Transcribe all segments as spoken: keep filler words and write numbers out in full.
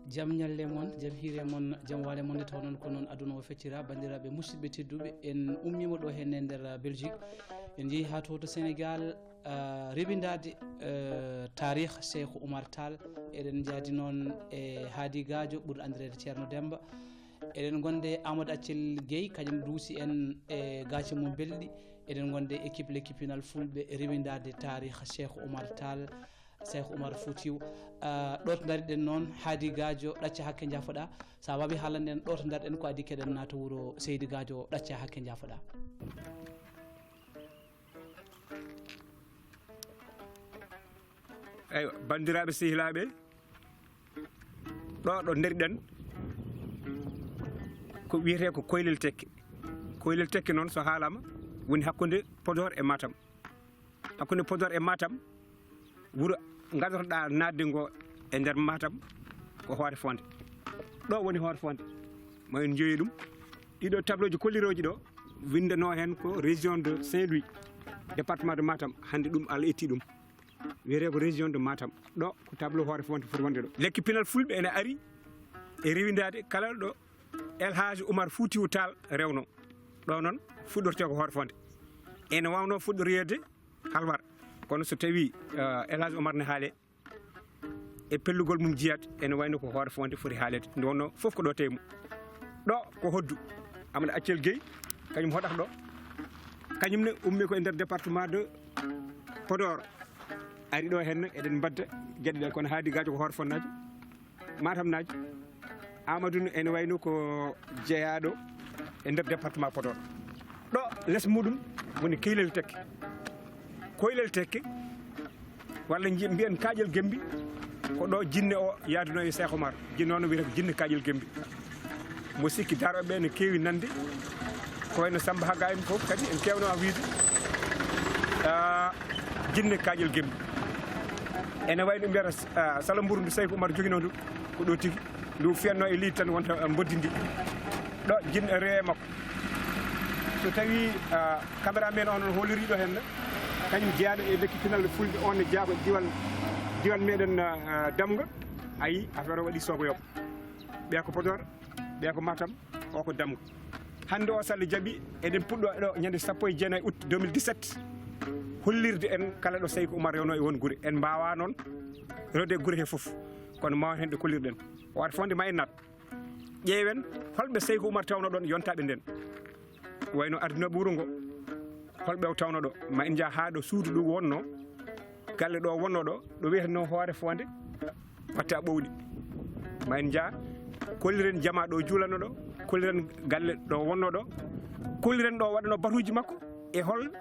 Jam ñalle mon, jam hiire mon, jam waale mon, nde taw noon ko noon aduna o feccira. Banndiraaɓe musidɓe tedduɓe, en ummiima ɗo heen e nder Belgique. En njehi haa to, to Sénégal, ah, rewindaade, eh, taarih Cheikh Oumar Tall. Eɗen njaadi noon e Haadi Gaajo, ɓurɗo anndireede Ceerno Demmba. Eɗen ngonde e Amadou Accel Gueye, kañum duusi en e gaaci mum belɗi. Eɗen ngonde e équipe, l'équipe pinal fulɓe rewindaade taarih Cheikh Oumar Tall. Cheikh Oumar Foutiyou, ah, ɗo to ndariɗen noon, Haadi Gaajo, ɗacca hakke njaafoɗa. Sa waawi haalande en ɗo to ndariɗen, ko adii keɗen naata wuro Seydi Gaajo, ɗacca hakke njaafoɗa. Eywa, banndiraaɓe sehilaaɓe, ɗo, ɗo ndariɗen ko wiyetee ko Koylel Tekke. Koylel Tekke noon, so haalaama, woni hakkunde Podor e Matam. Hakkunde Podor e Matam, wuro ngadorɗaa naatde ngo e nder Matam ko Hoore Fonde. Ɗo woni Hoore Fonde. Mo en njeyi ɗum. Ɗiɗo tableauji kollirooji ɗo, winndanoo heen ko région de Saint-Louis, département de Matam. Hannde ɗum Allah itti ɗum. Wiyetee ko région de Matam. Ɗo ko tableau Hoore Fonde foti wonde ɗo. Lekki pinal fulɓe ene ari e rewindaade kala ɗo El Hadj Oumar Foutiyou Tall rewno. Ɗo noon fuɗɗortee ko Hoore Fonde. Ene waawno fuɗɗoreede Halwar. Kono so tawii, eh, El Hadj Omar ne haale e pellugol mum jeyaade, ene wayno ko Hoore Fonde foti haaleede. Nde wonno fof ko ɗo tawi mo. Ɗo ko Hoddu. Amadou Accel Gueye, kañum hoɗata ɗo. Kañum ne ummi ko e nder département de Podor. Ari ɗo henne, eɗen mbadda geɗe ɗe, kono Haadi Gaajo ko Hoore Fonnaajo. Matamnaajo, Amadou ene wayno ko jeyaaɗo e nder département Podor. Ɗo les muɗum woni Keylel Tekke. Koylel Tekke, walla nji-, mbiyen Kaaƴel Gembi, ko ɗo jinne o yaaduno e Cheikh Omar. Jinne o no wiyata ko jinne Kaaƴel Gembi. Mo sikki darooɓe ɓe ne keewi nande, ko wayno Samba Haga en fof kadi en keewno a wiide, ah, jinne Kaaƴel Gembi. Ene wayno mbiyata, ah, sala mburu ndu Seyku Umar joginoo ndu, ko ɗo tigi. Ndu fiyatno e leydi tan wonta mboddi ndi. Ɗo jinno rewe makko. So tawi, ah, cameraman on, on hooliri ɗo henne, kañum jeyaaɗo e lekki pinal fulɓe, on ne jeyaa ko diwal, diwal meɗen, ah, Damga. Ayi, affaire o waɗi sogo yobbo. Ɓeya ko Podor, ɓeya ko Matam, o ko Damga. Hannde o, so Allah jaɓi, eɗen puɗɗo ɗo ñande sappo e jeenayi août deux mille dix-sept, hollirde en kala ɗo Seyku Umar rewno e won gure. En mbaawa noon rewde gure he fof, kono ma won heen ɗo kollirɗen. Waɗde fonde ma en naat, ƴeewen holɓe Seyku Umar tawno ɗon, yontaaɓe nden. Wayno ardinooɓe wuro ngo, holɓe o tawno ɗo. Ma en njah haa ɗo suudu ɗo wonno, galle ɗo wonno ɗo, ɗo wiyetenoo Hoore Fonde, watta ɓowɗi. Ma en njah, kolliren jama ɗo juulanno ɗo, kolliren galle ɗo wonno ɗo, kolliren ɗo waɗano batuuji makko, e hol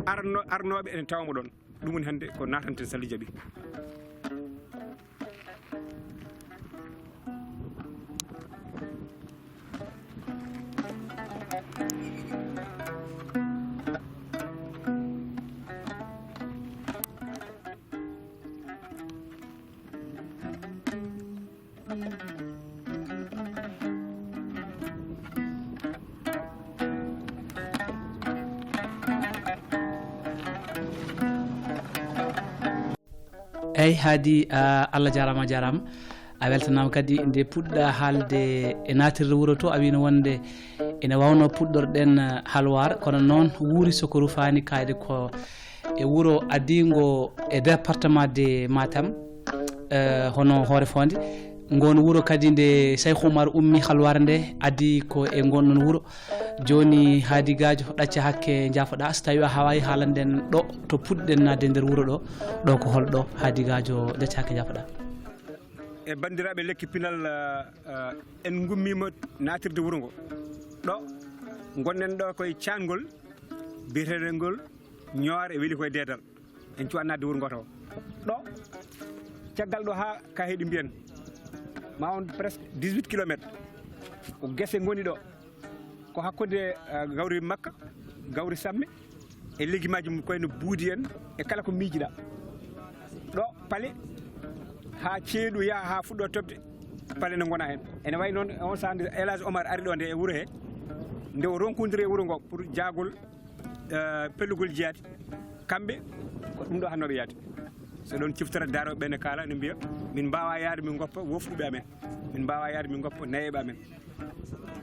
arno-, arnooɓe ene tawamo ɗon. Ɗum woni hannde ko natanten, so Allah jaɓi. Eyyi, Haadi, a, Allah jaaraama, a jaaraama. A weltanaama kadi nde puɗɗa haalde e naatirde wuro to, a wiino wonde ene wawno puɗɗorɗen, a, Halwaar, kono noon wuuri soko rufaani kayde ko e wuro adingo e département de Matam, eh, hono Hoore Fonde. Ngoon wuro kadi nde Cheikh Oumar ummi Halwaar nde adi ko e ngoon ɗon wuro. Jooni Haadi Gaajo, ɗacca hakke njaafoɗa, so tawi a hawayi haalanden ɗo to puɗɗen naatde nder wuro ɗo, ɗo ko hol ɗo Haadi Gaajo, ɗacca hakke njaafoɗa? E banndiraaɓe lekki pinal, eh, eh, en ngummiima naatirde wuro ngo. Ɗo ngonɗen ɗo koye caangol biyeteeɗo ngol Ñoore, weli koye Deedal. En cuwa naatde wuro ngo taw. Ɗo, caggal ɗo haa ka heɗi mbiyen, ma won presque dix-huit kilomètres. Ko gese ngoni ɗo. Ko hakkunde, eh, gawri makka, gawri samme, e legimaaji mum koye no buudi en, e kala ko miijiɗa. Ɗo, pale, haa ceeɗu yaha, haa fuɗɗo toɓde, pale no ngona heen. Ene wayi noon, on sahaa nde El Hadj Omar ari ɗo nde e wuro he, nde o ronkondiri e wuro ngo pour jaagol, eh, pellugol jeyaade. Kamɓe, ko ɗum ɗo hannooɓe yaade. So ɗon ciftora daarooɓe ɓe ne kaala, ne mbiya, "Min mbaawaa yahde min ngoppa wofɗuɓe amen. Min mbaawaa yahde min ngoppa nayeeɓe amen."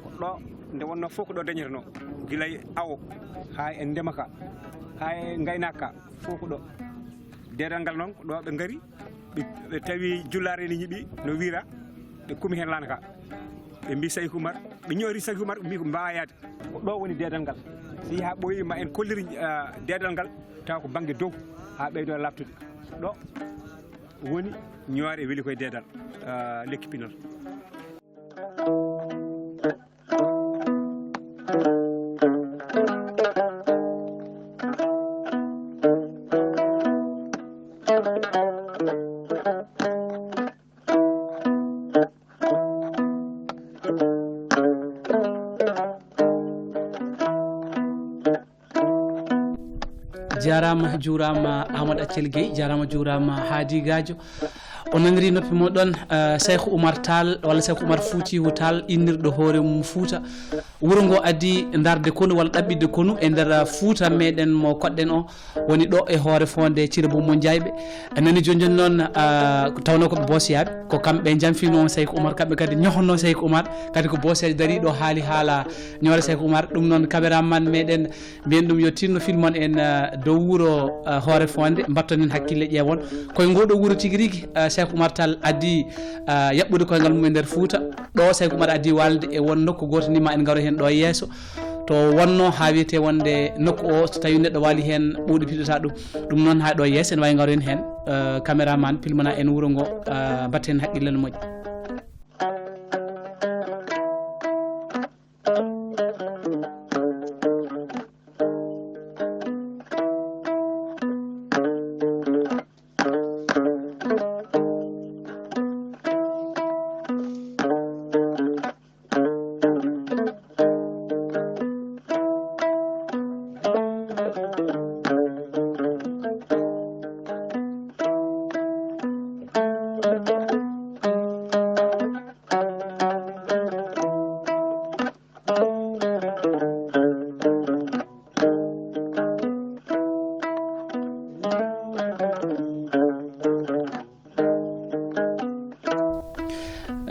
Ko ɗo nde wonnoo fof ko ɗo dañetenoo. Gila e awo, haa e ndema ka, haa e ngaynaaka ka, fof ko ɗo. Deedal ngal noon, ko ɗo ɓe ngari, ɓe, ɓe tawi jullaare ne ñiɓi, no wiira, ɓe kumi heen laana ka. Ɓe mbi Sayku Umar, ɓe ñoori Sayku Umar, ɓe mbi ko mbaawaa yahde. Ko ɗo woni deedal ngal. So yehi haa ɓooyi, ma en kolliri, ah, deedal ngal, tawa ko bannge dow, haa ɓeydo laaɓtude. Ɗo woni ñoore weli koye deedal, ah, lekki pinal. Jaaraama, juuraama Amadou Accel Gueye, jaaraama, juuraama Haadi Gaajo. O naniri noppi mon ɗon, eh, Sayku Umar Taal, walla Sayku Umar Fuutiyu Taal, innirɗo hoore mum Fuuta. Wuro ngo addi ndarde konu walla ɗaɓɓitde konu e nder Fuuta meɗen mo koɗɗen o, woni ɗo e hoore foonde Cire Bummo Jayɓe. En nani jooni jooni noon, ah, ko tawno ko ɓe boosiyaaɓe, ko kamɓe jamfinoo Sayku Umar, kamɓe kadi ñohonno Sayku Umar, kadi ko boosiyaajo dariiɗo haali haala ñoore Sayku Umar. Ɗum noon, caméraman meɗen, mbiyen ɗum yo tinno filmon en, ah, dow wuro, ah, hoore foonde, mbatton en hakkille ƴeewon. Koye ngoɗo wuro tigi rigi, ah, Sayku Umar Taal addi, ah, yaɓɓude koyngal mum e nder Fuuta. Ɗo Sayku Umar addi waalde e won nokku gooto ni ma en ngaro heen ɗo yeeso. To wonno haa wiyetee wonde nokku o, so tawii neɗɗo waali heen, ɓowɗi piɗata ɗum. Ɗum noon haa ɗo yeeso, ene waawi ngaro heen heen, eh, caméraman, filmana en wuro ngo, eh, mbatten haqqille no moƴƴi.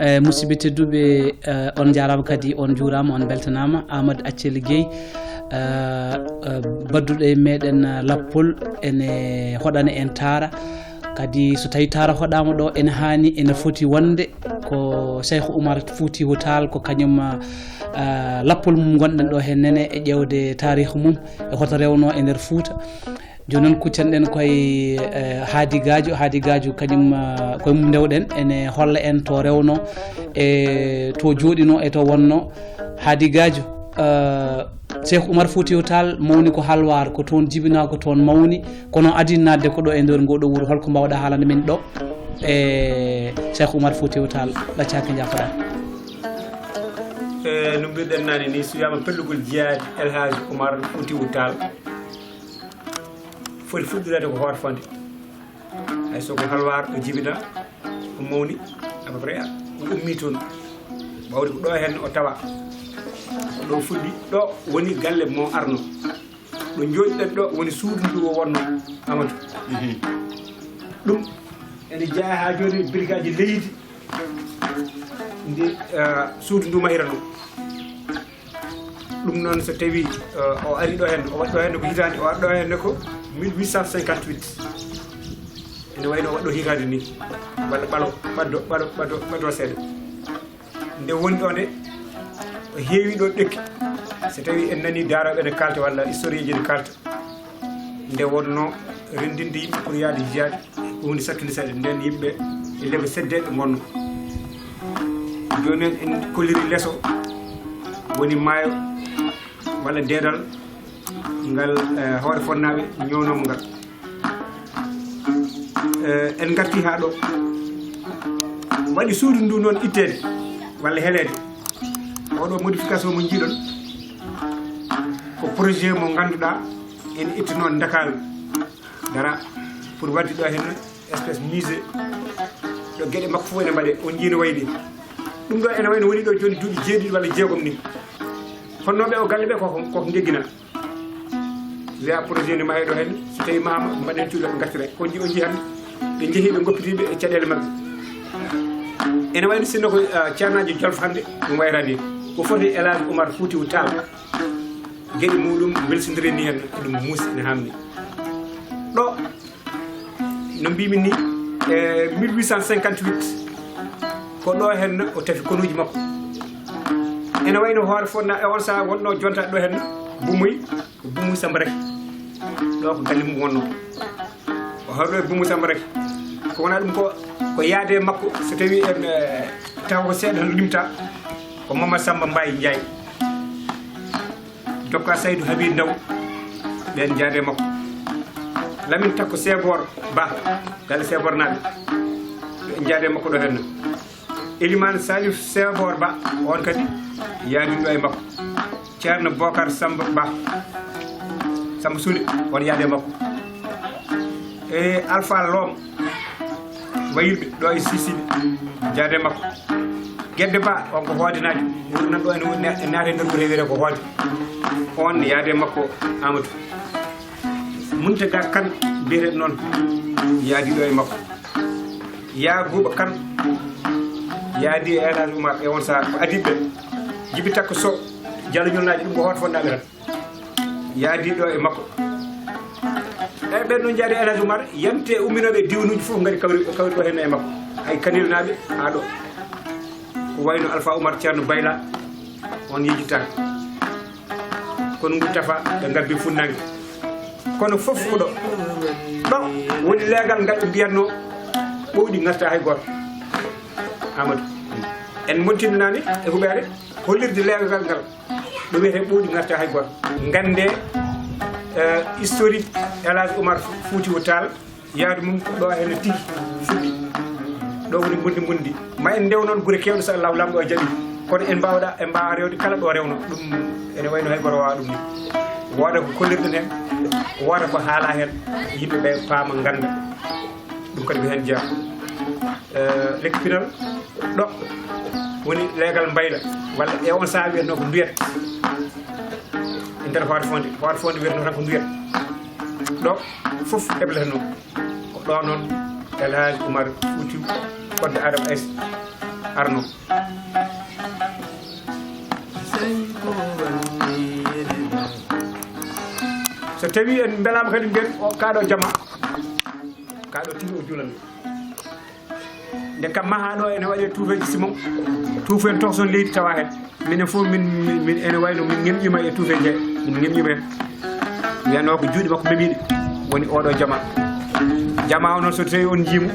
Eh, musidɓe tedduɓe, eh, on njaaraama kadi, on njuuraama, on mbeltanaama. Amadou Accel Gueye, eh, eh, badduɗo e meɗen, eh, lappol, ene hoɗana en taara. Kadi so tawii taara hoɗaama ɗo, ene haani, ene foti wonde ko Sayku Umar Fuutiyu Taal, ko kañum, eh, lappol mum ngonɗen ɗo heen nene e ƴeewde taariikh mum e hoto rewno e nder Fuuta. Jooni noon, kuccanɗen koye, eh, Haadi Gaajo. Haadi Gaajo kañum, eh, koye mum ndewɗen, ene holla en to rewno, e to jooɗino, e to wonno. Haadi Gaajo, eh, Cheikh Oumar Foutiyou Tall mawni ko Halwar, ko toon jibinaa, ko toon mawni, kono adii naatde ko ɗo e nder ngoo ɗoo wuro. Holko mbaawɗaa haalande min ɗo e Cheikh Oumar Foutiyou Tall? Ɗaccaaki, njaafoɗaa. E no mbiɗen naane nii, so wiyaama pellugol jeyaade El Hadj Oumar Foutiyou Tall, foti fuɗɗoreede ko Hoore Fonde. Hay so ko Halwar o jibinaa, o mawni, à peu près, o ummii toon. Ɓawde ko ɗo heen o tawaa. Ko ɗo fuɗɗi, ɗo woni galle mo arno. Ɗo njooɗiɗen ɗo woni suudu ndu o wonno, Amadou. Mhm. Ɗum ene jeyaa haa jooni e birgaaji leydi ndi, eh, suudu ndu mahiranoo. Ɗum noon, so tawii, eh, o ari ɗo heen, o waɗi ɗo heen ko hitaande, o ari ɗo heen ko mille huit cent cinquante-huit. Ene wayi no o waɗi ɗo hitaande nii, walla ɓalo, ɓaddo, ɓalo, ɓaddo, ɓaddo seeɗa. Nde woni ɗo nde, o heewi ɗo ɗekki. So tawii en nanii daarooɓe ene kaalta walla historien ji ene kaalta, nde wonnoo renndinde yimɓe pour yahde jihaade, ko huunde saɗtunde seeɗa. Ndeen yimɓe e lebbi seddeeɓe ngonnoo. Jooni noon en kolliri leso, woni maayo walla deedal ngal, eh, Hoore Fonnaaɓe ñownoo mo ngal. Eh, en ngartii haa ɗo. Waɗi suudu ndu noon itteede walla heleede. Oɗo modification mo njiiɗon ko projet mo ngannduɗaa ene ittanoo Ndakaaru, dara pour waɗde ɗo heen espèce musée, ɗo geɗe makko fof ene mbaɗee. On njii no wayi nii. Ɗum ɗo ene wayi no woni ɗo jooni duuɓi jeeɗiɗi walla jeegom nii. Honnooɓe o galle ɓe koko, koko njeggina. Wiya projet ne mahe ɗo heen, so tawii maama, mbaɗen cuuɗi, ngartira. On njii, on njii hannde, Ɓe njehi, ɓe ngoppiti ɓe e caɗeele maɓɓe. Ene wayno sinno ko, ah, ceernaajo Jolof hannde, ɗum wayra ni. Ko foti El Hadj Oumar Foutiyou Tall. Geɗe muɗum mbelsindiri ni hen, eɗum muusi, ene hamni. Ɗo, no mbimi ni, e mille huit cent cinquante-huit, ko ɗo hen o tafi konuuji makko. Ene wayno Hoore Fonnaaɓe, e on saha wonno jonta ɗo hen Bumuy, ko Bumuy Samba Raky. Ɗo ko galle mum wonno. O hawri ɗo e Bumuy Samba Raky. Ko wona ɗum ko, ko yaade makko, so tawi en, eh, tawa ko seeɗa tan limta, ko Mama Samba Mbaye Ndiaye. Dokka Saydou Habib Ndaw, ɓen njaade makko. Lamine Takko Sebor Ba, galle Sebor naaɓe, ɓen njaade makko ɗo henna. Elimane Salif Sebor Ba, on kadi yaadinɗo e makko. Ceerno Bokar Samba Ba, Samba Suude, on yaade makko. E Alpha Lom, wayirɓe ɗo e Sisiɓe, jaade makko. Gedde Ba, on ko Hoodinaajo, wuro nan ɗo ene woni, ne-, naate nder wuro wiyete ko Hoode. On yaade makko Amadou. Muntaga Kan, biyeteɗo noon, yaadi ɗo e makko. Yaaguba Kan, yaadi e El Hadj Oumar, e on saha ko Adib ɓe. Jibi Takko Sow, Jalo Ñolnaajo, ɗum ko Hoore Fonnaaɓe tan. Yaadi ɗo e makko. E ɓen ɗon jaade El Hadj Oumar, yante umminooɓe e diiwanuuji fof ngari kawri, kawri ɗo heen e makko. Hay Kanel naaɓe, haa ɗo. Ko wayno Alpha Oumar, Ceerno Bayla, on yejjitaaka. Kono ngu tafa, ɓe ngabbi funnaange. Kono fof ko ɗo. Ɗo woni leegal ngal ɓe mbiyatnoo ɓowɗi ngarta hay gooto. Amadou. En montinanaani e huɓeere hollirde leegal ngal. Ɗo wiyetee ɓowɗi ngarta hay gooto. Nganndee, eh, historique El Hadj Oumar Foutiyou Tall, yaadu mum ko ɗo heen tigi fuɗɗi. Ɗo woni mbondi mbondi. Ma en ndew noon gure keewɗe, so Allahu Laamɗo o jaɓi. Kono en mbaawɗa, en mbaawa rewde kala ɗo rewno. Ɗum ene wayno hay gooto waawa ɗum ni. Wooda ko kollirɗen heen, wooda ko haala heen. Yimɓe ɓe paama, ngannda. Ɗum kadi ko heen jeyaa. Eh, lekki pinal ɗo woni leegal mbayla, walla e on saha wiyatnoo ko nduyat. E nder Hoore Fonde, Hoore Fonde wiyatnoo tan ko nduyat. Ɗo fof hebletnoo. Ko ɗo noon El Hadj Oumar Foutiyou Kodde Adama Aysee arnoo. So tawi en mbelaama kadi mbiyen o kaɗo jama, kaɗo tigi o juulan. Nde kam mahaano ene waɗi e tuufeeji Simon, tuufu en toxon leydi tawa heen. Minen fof min, min, min ene wayno min ñemƴima e tuufeeji he, min ñemƴima heen. Wiyanoo ko juuɗe makko meɓiiɗe woni oɗo jama. Jama o noon so tawi on njiimo,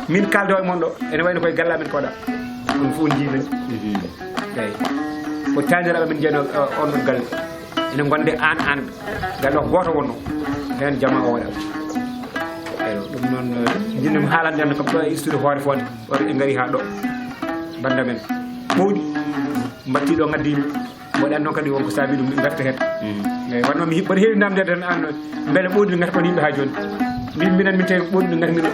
min kaldo e mon ɗo, ene wayno koye galle amen koɗa. On fof on njii men. Mhm. Eeyi. Ko taaniraaɓe min jeyanoo, eh, on ɗon galle. Ene ngonde aan aan. Galle o ko gooto wonno. Heen jama o waɗa. Eeyi, ɗum noon, eh, njiɗmi haalande en kam ɗo e studio Hoore Fonde. Waɗi ɓe ngari haa ɗo. Bannda men. Ɓowɗi. Mbatti ɗo ngaddi yimɓe. Mboɗo anndi noon kadi wonko saabi ɗum, min ngarta heen. Mm. Eeyi, wonno mi hiɓɓoto heewi namde tan aan, mbele ɓowɗi ngata kono yimɓe haa jooni. Min, minen min tawi ɓowɗi ngata min.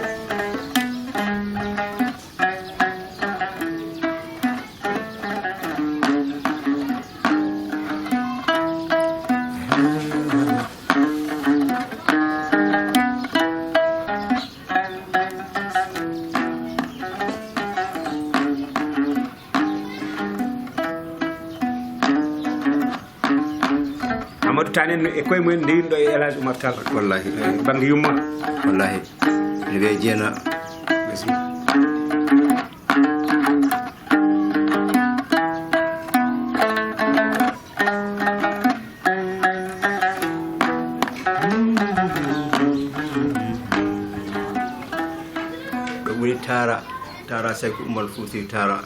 Amadou Tall en e koye mumen ndewino ɗo e El Hadj Oumar Tall. Wallahi. Eh, bannge yumma. Wallahi. Ne wiyee Jeena. Bismillah. Ɗo woni Tara, Tara Seck Oumar Fouti Tara.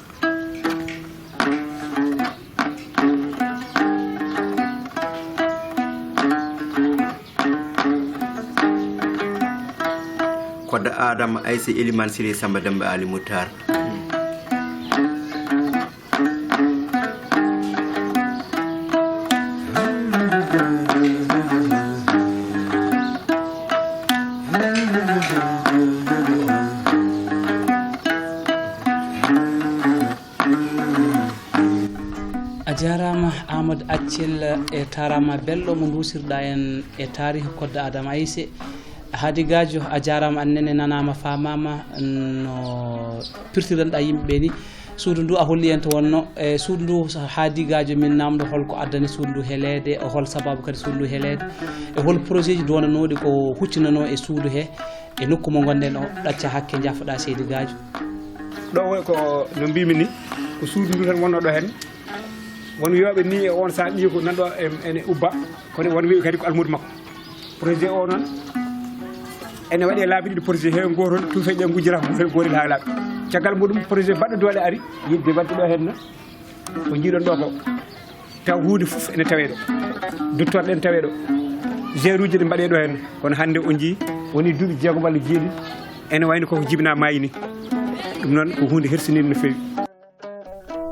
Kodda Adama Aysee Elimane Siré Samba Demba Ali Moutar. A jaaraama Amadou Accel, e taaraama belɗo mo nduusirɗaa en e taarihu Kodda Adama Aysee. Haadi Gaajo, a jaaraama, aan nene nanaama, faamaama no pirtiranɗaa yimɓe ɓee ni. Suudu ndu a holli en to wonno, e suudu ndu, Haadi Gaajo, min naamndo hol ko addani suudu ndu heleede, e hol sabaabu kadi suudu ndu heleede, e hol projet ji doonanooɗi ko huccinanoo e suudu he, e nokku mo ngonɗen o, ɗacca hakke, njaafoɗaa seydi Gaajo. Ɗo woni ko no mbimi ni, ko suudu ndu tan wonno ɗo heen. Won wiyooɓe ni e on saha ɓiye ko nanɗo en, ene ubba, kono won wiyi kadi ko almuudo makko. Projet o noon, ene waɗi e laabi ɗiɗi projet, he gootol tuufe ɗe ngujjira ko gootel, gootel haa laaɓi. Caggal muɗum projet baɗɗo doole ari, yidde waɗde ɗo heen no, ko njiiɗon ɗo ko. Taw huunde fof ene tawee ɗo. Duttorɗe ene tawee ɗo. Geruuji ɗi mbaɗee ɗo heen. Kono hannde on njii, woni duuɓi jeegom walla jeeɗiɗi, ene wayno koko jibinaa maayi ni. Ɗum noon ko huunde hersiniinde no feewi.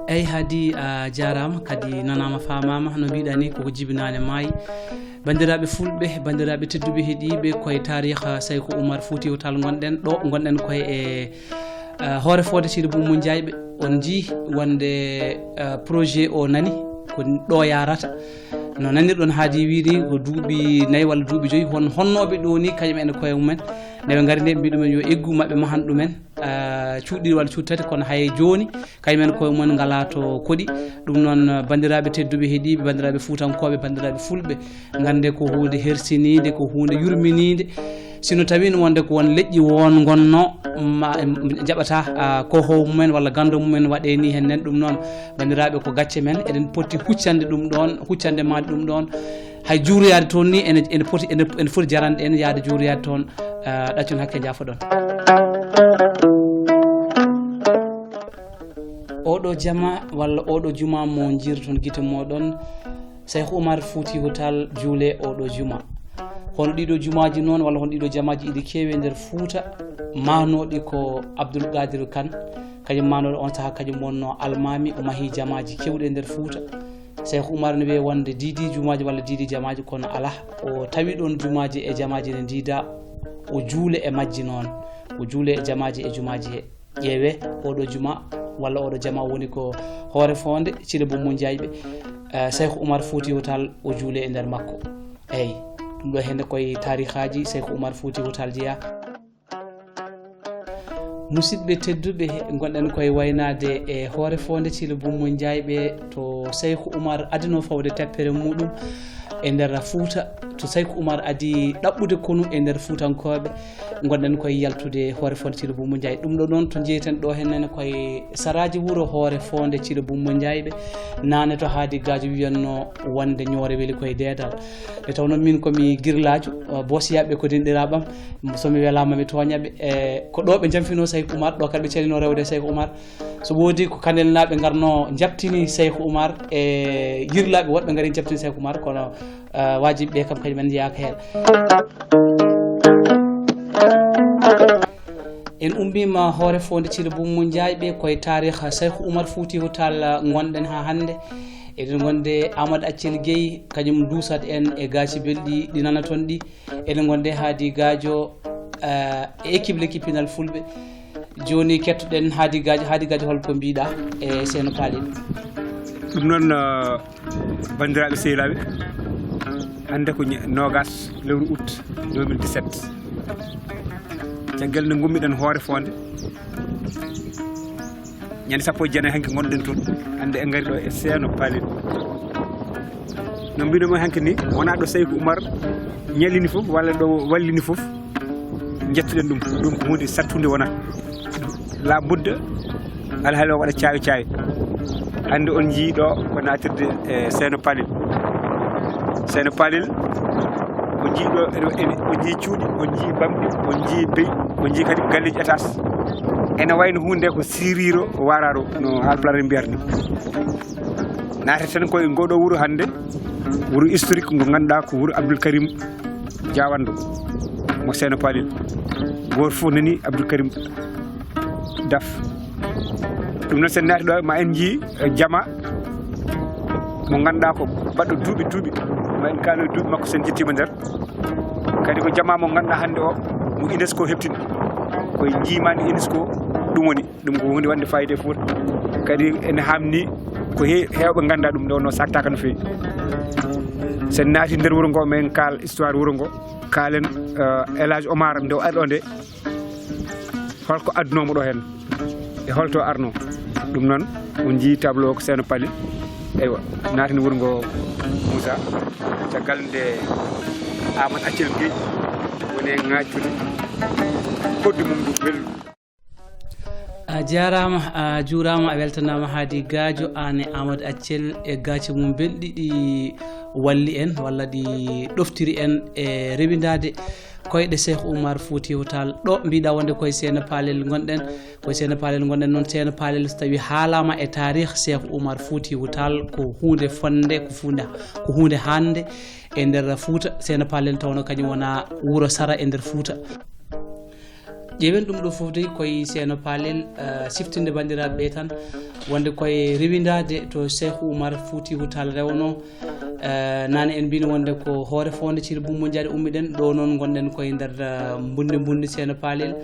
Eyi, Haadi, a jaaraama, kadi nanaama, faamaama, no mbiɗa ni, koko jibinaani maayi. Banndiraaɓe fulɓe, banndiraaɓe tedduɓe heɗiiɓe, koye taariha Sayku Umar Fuutiyu Taal ngonɗen ɗo, ngonɗen koye e, eh, hoore foode Siidi Bummu Njaayɓe. On njii wonde, eh, projet o nani, ko ɗo yaarata. No nanirɗon Haadi wiiri, ko duuɓi nayi walla duuɓi joyi, hon honnooɓe ɗo ni, kañum en e koye mumen. Nde ɓe ngari nde, mbiɗumen yo eggu maɓɓe mahan ɗumen. Ah, cuuɗi ɗiɗi walla cuuɗi tati, kono hay jooni, kañum en koye mumen ngalaa to koɗi. Ɗum noon, banndiraaɓe tedduɓe heɗiiɓe, banndiraaɓe fuutankooɓe, banndiraaɓe fulɓe, ngannde ko huunde hersiniinde, ko huunde yurminiinde. Sino tawii no wonde ko won leƴƴi won ngonno, ma, em, njaɓata, ah, ko how mumen walla ganndo mumen waɗee ni heen nen. Ɗum noon, banndiraaɓe, ko gacce men, eɗen poti huccande ɗum ɗoon, huccande maande ɗum ɗoon. Hay juuroyaade toon ni ene, ene poti, ene, ene foti jarande en yaade juuroyaade toon, eh, ɗaccon hakke, njaafoɗon. Oɗo jama walla oɗo juma mo njiiroton gite moɗon, Seykh Oumar Foutiyou Tall juule oɗo juma. Hono ɗiɗo jumaaji noon walla hono ɗiɗo jamaaji iɗi keewi e nder Fuuta, mahnooɗi ko Abdoul Qadir Kane, kañum mahnooɗo on sahaa, kañum wonno almaami, o mahi jamaaji keewɗi e nder Fuuta. Seykh Oumar ne wiyee wonde diidi jumaaji walla diidi jamaaji, kono alaa. O tawi ɗoon jumaaji e jamaaji ne ndiida, o juule e majji noon. O juule e jamaaji e jumaaji he. Ƴeewee, oɗo juma walla oɗo jama woni ko Hoore Foonde Thillé Boummou Ndiaye ɓe, eh, Seykh Oumar Foutiyou Tall o juule e nder makko. Eey, ɗum ɗo hende koye taarihaaji Seykh Oumar Foutiyou Tall jeyaa. Musidɓe tedduɓe, ngonɗen koye waynaade e Hoore Foonde Thillé Boummou Ndiaye ɓe, to Seykh Oumar adino fawde teppere muɗum e nder Fuuta, to Seykh Oumar adi ɗaɓɓude konu e nder Fuutankooɓe. Ngonɗen koye yaltude Hoore Foonde Thillé Boummou Ndiaye. Ɗum ɗo noon to njeyten ɗo heen nene koye saraaji wuro Hoore Foonde Thillé Boummou Ndiaye ɓe. Naane to Haadi Gaajo wiyanno wonde ñoore weli koye deedal. Nde tawnoo min ko mi girlaajo, uh, boosiyaaɓe ko denɗiraaɓam, so mi welaama mi tooña ɓe. E ko ɗo ɓe njamfinoo Seykh Oumar, ɗo kadi ɓe calino rewde Seykh Oumar. So woodi ko Kanelnaaɓe ngarno njaɓtini Seykh Oumar, e girlaaɓe woɗɓe ngari njaɓtini Seykh Oumar, kono, eh, waajibɓe kam kañum en njeyaaka heen. En ummiima Hoore Foonde Thillé Boummou Ndiaye ɓe koye taarih Seykh Oumar Foutiyou Tall ngonɗen haa hannde. Eɗen ngonde Amadou Accel Gueye, kañum duusat en e gaaci belɗi ɗi nanaton ɗi. Eɗen ngonde Haadi Gaajo, eh, e équipe, l'équipe pinal Fulɓe. Jooni kettoɗen Haadi Gaajo. Haadi Gaajo, hol ko mbiɗa e Seeno Paalel? Ɗum noon, eh, banndiraaɓe sehilaaɓe, hannde ko ña-, noogas lewru août deux mille dix-sept. Caggal nde ngummiɗen Hoore Foonde, ñande sappo e jeenayi hanki ngonɗen toon, hannde en ngari ɗo e Seeno Paalel. No mbiɗon mo hanki ni, wonaa ɗo Seykh Oumar ñalini fof walla ɗo wallini fof, njettuɗen ɗum. Ɗum ko huunde sattunde wonaa. Laa budda, alhaali o waɗa caawe caawe. Hannde on njii ɗo ko naatirde e Seeno Paalel. Seeno Paalel, o njii ɗo, ene, ene, o njii cuuɗi, o njii bamɗi, o njii beyi, o njii kadi galleeji étage. Ene wayno huunde ko siriiro, o waaraaro, no Haalpulaar en mbiyata ni. Naate tan koye ngoɗo wuro hannde, wuro historique ngo ngannduɗaa ko wuro Abdoul Karim Diawando, mo Seeno Paalel. Gooto fof nani Abdoul Karim Daf. Ɗum noon, sen naati ɗo, ma en njii, eh, jama mo ngannduɗaa ko baɗɗo duuɓi, duuɓi. Ma en kaalo e duuɓi makko, sen njettiima nder. Kadi ko jama mo ngannduɗaa hannde o, mo UNESCO heɓtini. Koye njiimaandi UNESCO ɗum woni. Ɗum ko huunde wonde fayida e Fuuta. Kadi ene haamni ko he-, heewɓe ngannda ɗum, nde wonno saaktaaka no feewi. Sen naati nder wuro ngo, men kaal histoire wuro ngo. Kaalen, eh, El Hadj Omar nde o ari ɗo nde, holko addunomo ɗo hen e holto arno. Ɗum noon, on njii tableau ko Seeno Pali. Eywa, naatani wuro ngo Moussa. Caggal nde Amadou Accel Gueye woni e ŋaaccude koddi mum ndu welndu. A jaaraama, a juuraama, a weltanaama Haadi Gaajo, aan e Amadou Accel e gaaci mum belɗi ɗi walli en walla ɗi ɗoftiri en e rewindaade koyɗe Cheikh Oumar Foutiyou Tall. Ɗo mbiɗa wonde koye Seeno Paalel ngonɗen, koye Seeno Paalel ngonɗen noon. Seeno Paalel so tawii haalaama e taarih Cheikh Oumar Foutiyou Tall ko huunde fonnde, ko huunde, ko huunde hannde e nder Fuuta. Seeno Paalel tawno kañum wona wuro sara e nder Fuuta. Ƴeewen ɗum ɗo fof dey koye Seeno Paalel, eh, siftinde banndiraaɓe ɓe tan wonde koye rewindaade to Cheikh Oumar Foutiyou Tall rewno. Eh, nane en mbino wonde ko hoore foonde Ciri Bumbo Jaaɗe ummiɗen, ɗo noon ngonɗen koye nder, eh, mbunndi mbunndi Seeno Paalel.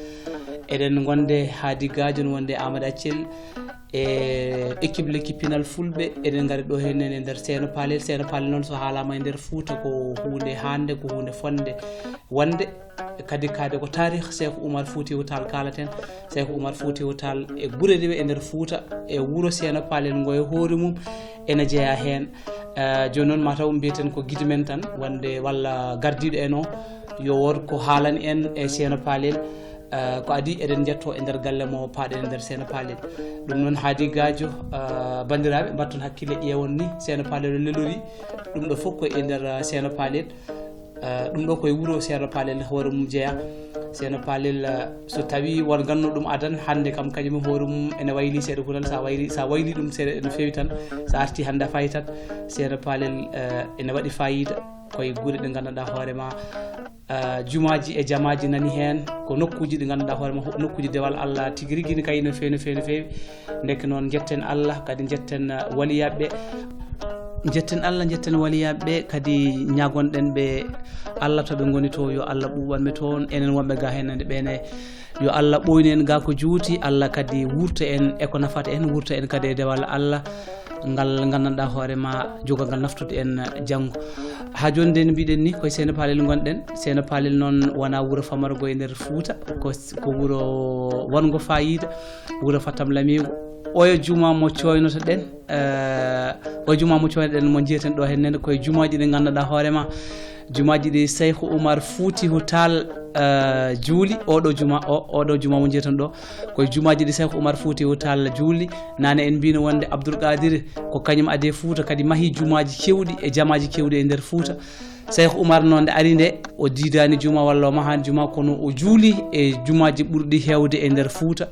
Eɗen ngonde Haadi Gaajo no wonde Amadou Accel e équipe lekki pinal fulɓe. Eɗen ngari ɗo heen e nder Seeno Paalel. Seeno Paalel noon so haalaama e nder Fuuta ko huunde hannde, ko huunde fonnde wonde. Kadi kaade ko taarih Cheikh Oumar Foutiyou Tall kaalaten. Cheikh Oumar Foutiyou Tall e gure rewe e nder Fuuta, e wuro Seeno Paalel ngo e hoore mum ene jeyaa heen. Eh, jooni noon mataw mbiyeten ko gide men tan wonde walla gardiiɗo en o yo wood ko haalani en e Seeno Paalel. Eh, ko adii eɗen njetto e nder galle mo paaɗen e nder Seeno Paalel. Ɗum noon Haadi Gaajo, eh, banndiraaɓe mbatton hakkille ƴeewon ni Seeno Paalel o lelori. Ɗum ɗo fof ko e nder, eh, Seeno Paalel. Eh, ɗum ɗo koye wuro Seeno Paalel hoore mum jeyaa. Seeno Paalel, eh, so tawii won ganno ɗum adan, hannde kam kañum e hoore mum ene wayli seeɗa fof tan, sa wayli, sa wayli ɗum seeɗa no feewi tan, sa arti hannde a fayitat. Seeno Paalel, eh, ene waɗi fayida koye gure ɗe nganndanɗaa hoore ma, eh, jumaaji e jamaaji nani heen, ko nokkuuji ɗi nganndanɗaa hoore ma, nokkuuji dewal Allah tigi rigi ne kayi no feewi, no feewi, no feewi. Ndeke noon, njetten Allah, kadi njetten, uh, waliyaaɓe ɓe. Njetten Allah, njetten waliyaaɓe ɓe, kadi ñaagonɗen ɓe Allah to ɓe ngoni to, yo Allah ɓuuɓan ɓe toon. Enen wonɓe ga heen nande ɓe ne, yo Allah ɓooynu en ga ko juuti, Allah kadi wuurta en e ko nafata en, wuurta en kadi e dewal Allah, ngal nganndanɗaa hoore ma, joga ngal naftude en janngo. Haa jooni nde no mbiɗen ni, koye Seeno Paalel ngonɗen. Seeno Paalel noon wonaa wuro famargo e nder Fuuta, ko, ko wuro wonngo faayiida. Wuro Fatam Lamigo. Oyo juma mo coynoto ɗen, eh, oyo juma mo coynoto ɗen mo njiyeten ɗo heen nene koye jumaaji ɗi nganndanɗaa hoore ma. Jumaaji ɗi Cheikh Oumar Foutiyou Tall, eh, juuli. Oɗo juma o, oɗo juma mo njiyeten ɗo. Koye jumaaji ɗi Cheikh Oumar Foutiyou Tall juuli. Nane en mbino wonde Abdoul Qadir ko kañum adi e Fuuta kadi mahi jumaaji kewɗi e jamaaji kewɗi e nder Fuuta. Cheikh Oumar noon nde ari nde, o diidaani juma walla o mahaani juma, kono o juuli e jumaaji ɓurɗi heewde e nder Fuuta.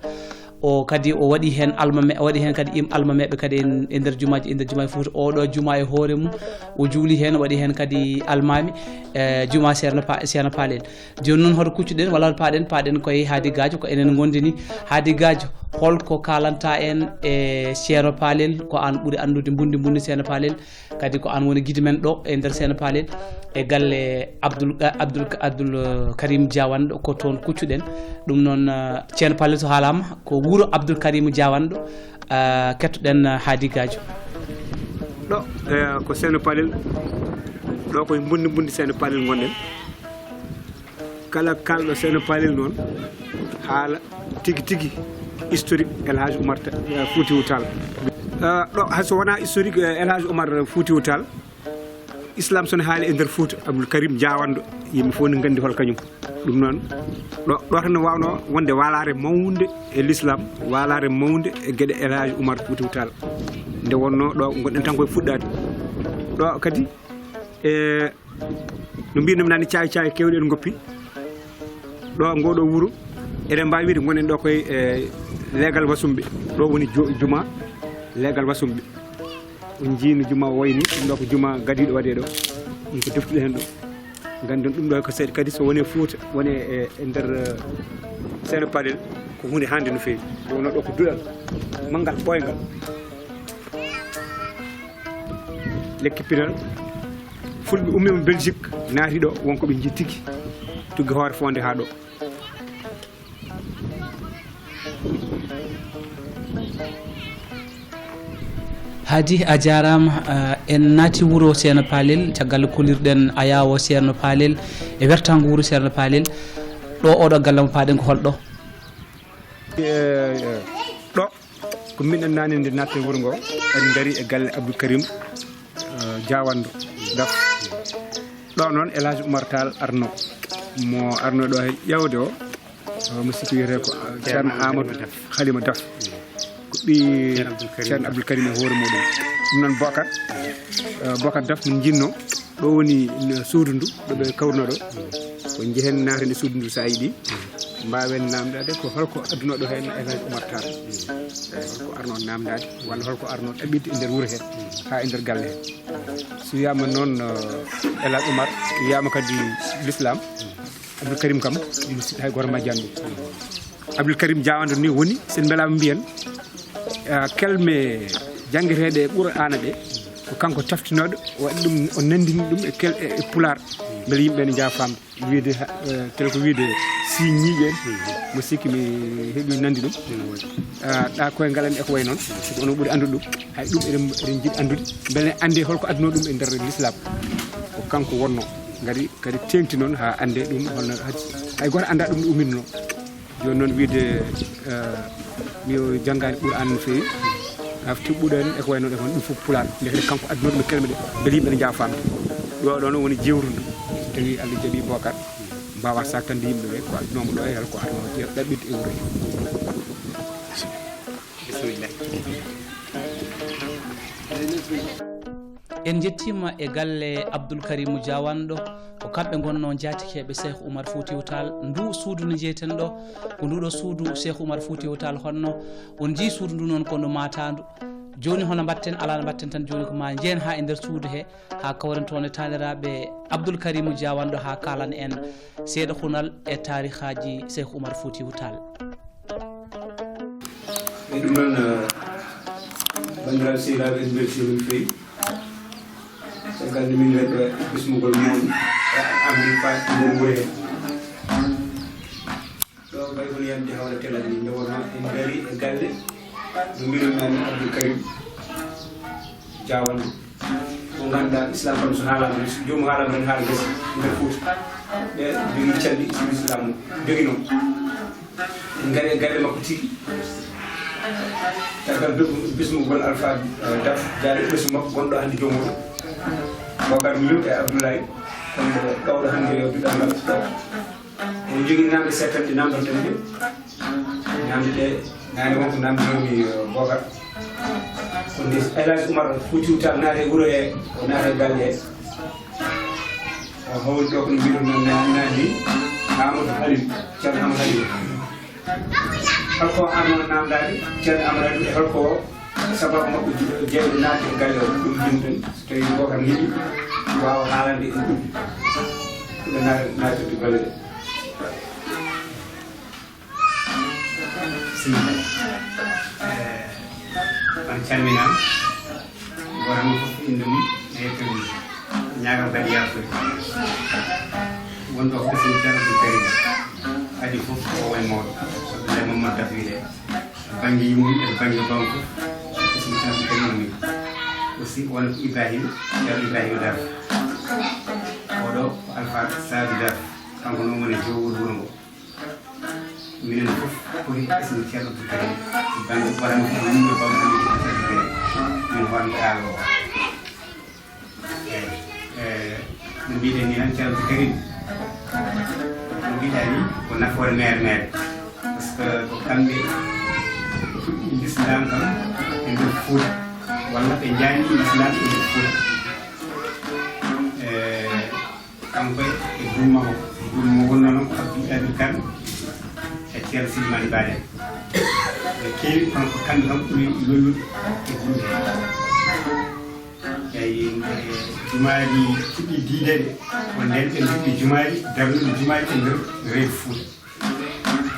O kadi o waɗi heen almame, o waɗi heen kadi im-, almameeɓe kadi en, e nder jumaaji, e nder jumaaji Fuuta. Oɗo juma e hoore mum, o juuli heen, o waɗi heen kadi almaami, e juma Seeno Pa-, Seeno Paalel. Jooni noon hoto kuccuɗen, walla hoto paaɗen, paaɗen koye Haadi Gaajo, ko enen ngondi ni. Haadi Gaajo, holko kaalanta en e Seeno Paalel, ko aan ɓuri anndude mbundi mbundi Seeno Paalel? Kadi ko aan woni gide men ɗo e nder Seeno Paalel, e galle Abdoul, Abdoul, Abdoul Karim Diawanɗo, ko toon kuccuɗen. Ɗum noon, eh, Seeno Paalel so haalaama, ko wuro Abdoul Karim Diawanɗo, eh, kettoɗen, eh, Haadi Gaajo. Ɗo, eh, ko Seeno Paalel, ɗo koye mbundi mbundi Seeno Paalel ngonɗen. Kala kaalɗo Seeno Paalel noon, haala tigi tigi historique El Hadj Oumar Ta-, eh, Foutiyou Tall. Eh, ɗo, hay so wonaa historique, eh, El Hadj Oumar Foutiyou Tall, Islam so ne haali e nder Fuuta, Abdoul Karim Diawanɗo, yimɓe fof ne nganndi hol kañum. Ɗum noon, ɗo, ɗo tan no waawnoo wonde waalaare mawnde e l'islam, waalaare mawnde e geɗe El Hadj Oumar Foutiyou Tall. Nde wonnoo ɗo ngonɗen tan koye fuɗɗaade. Ɗo kadi, e, no mbiɗen nani, caawi caawi keewɗi en ngoppi. Ɗo ngoɗo wuro, eɗen mbaawi wiide ngonɗen ɗo koye, e, leegal Wasumɓe. Ɗo woni jo-, juma leegal Wasumɓe. On njii no juma o wayi ni, ɗum ɗo ko juma gadiiɗo waɗee ɗo. Ɗum ko deftuɗo heen ɗo. Nganndon ɗum ɗo ko seeɗa kadi so wonii Fuuta, wonii e, e nder, e, Seeno Paalel, ko huunde hannde no feewi. Nde wonnoo ɗo ko duɗal manngal ɓooyngal. Lekki pinal, fulɓe ummiima Belgique, naati ɗo, won ko ɓe njii tigi, tuggi hoore foonde haa ɗo. Hadi, a jaaraama. Ah, en naati wuro Ceerno Paalel, caggal kollirɗen ayaawo Ceerno Paalel e wertaango wuro Ceerno Paalel. Ɗo oɗo galle mo paaɗen ko holɗo? Eh, eh, ɗo ko min en naani nde natten wuro ngo, en ngari e galle Abdou Karim, eh, Jaawanɗo Daf. Ɗo noon El Hadj Oumar Tall arno, mo arno ɗo he ƴawde o, o mo sikki wiyetee ko, eh, Ceerno Amadou Halima Daf. Ko ɓii Ceerno Abdou Karim e hoore muɗum. Ɗum noon Bokar, eh, Bokar Daf min njinno. Ɗo woni no suudu ndu, ɗo ɓe kawruno ɗo. Ko njehen naaten e suudu ndu so a yiɗi. Mbaawen naamndaade ko holko adduno ɗo heen El Hadj Oumar Tall. Eh, holko arno naamndaade, walla holko arno ɗaɓɓitde e nder wuro hee, haa e nder galle hee. So wiyaama noon, eh, El Hadj Oumar, wiyaama kadi l'islam, Abdou Karim kam, ɗum si hay gooto majjani ɗum. Abdou Karim Jaawanɗo ni woni, sen mbelaama mbiyen, eh, kelme janngeteeɗe e Qur'aana ɗe, ko kanko taftinooɗo, o waɗi ɗum, o nanndini ɗum e kel-, e, e Pulaar, mbele yimɓe ne njaawa faamde. Wiyde, eh, tel ko wiyde si ñiiƴe en, mo sikki mi heɓi nanndi ɗum. Ah, ɗa koye ngalan e ko wayi noon, siko onon ɓuri anndude ɗum. Hay ɗum eɗen, eɗen njiɗi anndude, mbele en anndi holko adduno ɗum e nder l'islam. Ko kanko wonno, ngari kadi teeŋti noon haa annde ɗum, holno hay, hay gooto anndaa ɗum no ummitnoo. Jooni noon wiyde, eh, mi o janngaani Qur'aan no feewi, haa tiɓɓuɗo en e ko wayi noon e ko ɗum fof Pulaar. Ndekete kanko adduno ɗum e kelme ɗe, mbele yimɓe ne njaawa faamde. Ɗo, ɗo noon woni jeewrudu. So tawii Allah jaɓii Bokar, mbaawa saktande yimɓe ɓe, ko adduno mo ɗo e hol ko adduno jeew ɗaɓɓitde e wuro he. Bisimilla. En njettiima e galle Abdul Karimu Jaawanɗo, ko kamɓe ngonnoo njaatikeeɓe Seeku Umar Fuutiyu Taal. Nduu suudu ndu njeyten ɗo, ko nduuɗoo suudu Seeku Umar Fuutiyu Taal honno. On njii suudu ndu noon ko ndu maataandu. Jooni hono mbaɗten, alaa no mbaɗten tan jooni ko maa njehen haa e nder suudu he, haa kawren toon e taaniraaɓe Abdul Karimu Jaawanɗo haa kaalana en seeɗa hunal e taarihaaji Seeku Umar Fuutiyu Taal. E ɗum noon, eh, banndiraaɓe sehilaaɓe, en mbeltiima no feewi. Caggal nde min ngari ɗo e bismugol mon, e amin faati nder wuro he. Ɗo mbay kono yamde hawla telal ni, nde wonno en ngari e galle no mbiɗon nani Abdul Karim Jaawanɗo. Mo ngannduɗaa Islam kam so haalaama, so joomum haalaama tan haala gasi nder Fuuta. Ɓe jogii calli Islam joginoo. En ngari e galle makko tigi. Caggal be-, bismugol Alfa, eh, Daf, jaari ɓesngu makko gonɗo hannde joom muɗum. Bokar Miw e Abdoulaye, kon ko gawɗo hannde yo duɗal ngal. Eɗen jogii namde seeɗa tan ɗe namdoton ɗe. Namde ɗe, naane won ko namdinoomi, eh, Bokar. Ko nde El Hadj Oumar Foutiyou Tall naati e wuro he, o naati e galle he. O hawri ɗo ko no mbiɗon nan, nan, nan ni, Amadou Halim, Ceerno Amadou Halim. Holko arno namdaade Ceerno Amadou Halim e holko sababu makko jeyde naatde e galle o? Ɗum jimɗen, so tawii Bokar neli, waawa haalande en ɗum. Ɗum naata, naatde galle ɗe. Bismillah. Eh, on calminaama. Gooto mo fof innde mum e yettoode mum. Ñaagal kadi yaafuya. Wonɗo fof so Ceerno Abdul Karim. Adii fof ko woni mawɗo. Abdoulaye Mamadou Daf wiyetee. Bannge yummum e bannge bamum fof. Ko so Ceerno Abdul Karim woni. Aussi wonko Ibrahima, Ceerno Ibrahima Daf. Oɗo ko Alfa Saadu Daf. Kanko noon woni jowol wuro ngo. Minen fof poti ɓesngu Ceerno Abdul Karim. Bannge waɗano fof yimɓe bamɗe Ceerno Abdul Karim. Min wonɓe aalo o. Eey, eey, no mbiɗen ni tan Ceerno Abdul Karim. No mbiɗa ni ko nafoore meer meer. Parce que ko kamɓe puɗɗi l'islam kam e nder Fuuta. Walla ɓe njaani l'islam e nder Fuuta. Eey, Kanko e groupe makko, groupe mo wonnoo noon ko Abdou Abir Kane e Ceerno Silimani Bane. Ɓe keewi, kono ko kamɓe kam ɓuri lollude e groupe he. Eyi, e jumaaji puɗɗi diideede, ko ndeen ɓe njiɗi jumaaji, darnude jumaaji e nder reedu Fuuta.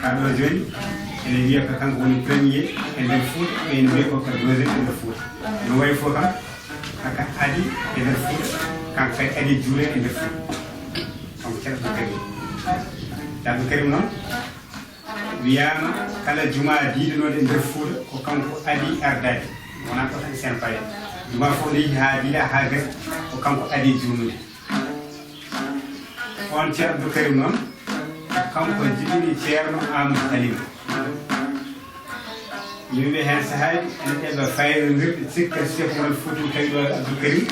Kaa ɗo jooni, ene wiya ko kanko woni premier e nder Fuuta, ɓe ene mbiya ko ko deuxième e nder Fuuta. No wayi fof kam, haka adi e nder Fuuta, kanko kadi adi juule e nder Fuuta. Kanko Ceerno Abdou Karim. Abdou Karim noon, wiyaama kala jumaa diidanooɗo e nder Fuuta, ko kanko adi ardaade. Wonaa ko tan Seen Payel. Jumaa fof ne yiɗi haa diila haa gasi, ko kanko adii juulnude. On Ceerno Abdou Karim noon, kanko jibini Ceerno Amadou Halima. Yimɓe heen sahaaji ene ɗeɓa faynondirde, cikka Cheikh Oumar Fouti tawi ɗo Abdou Karim,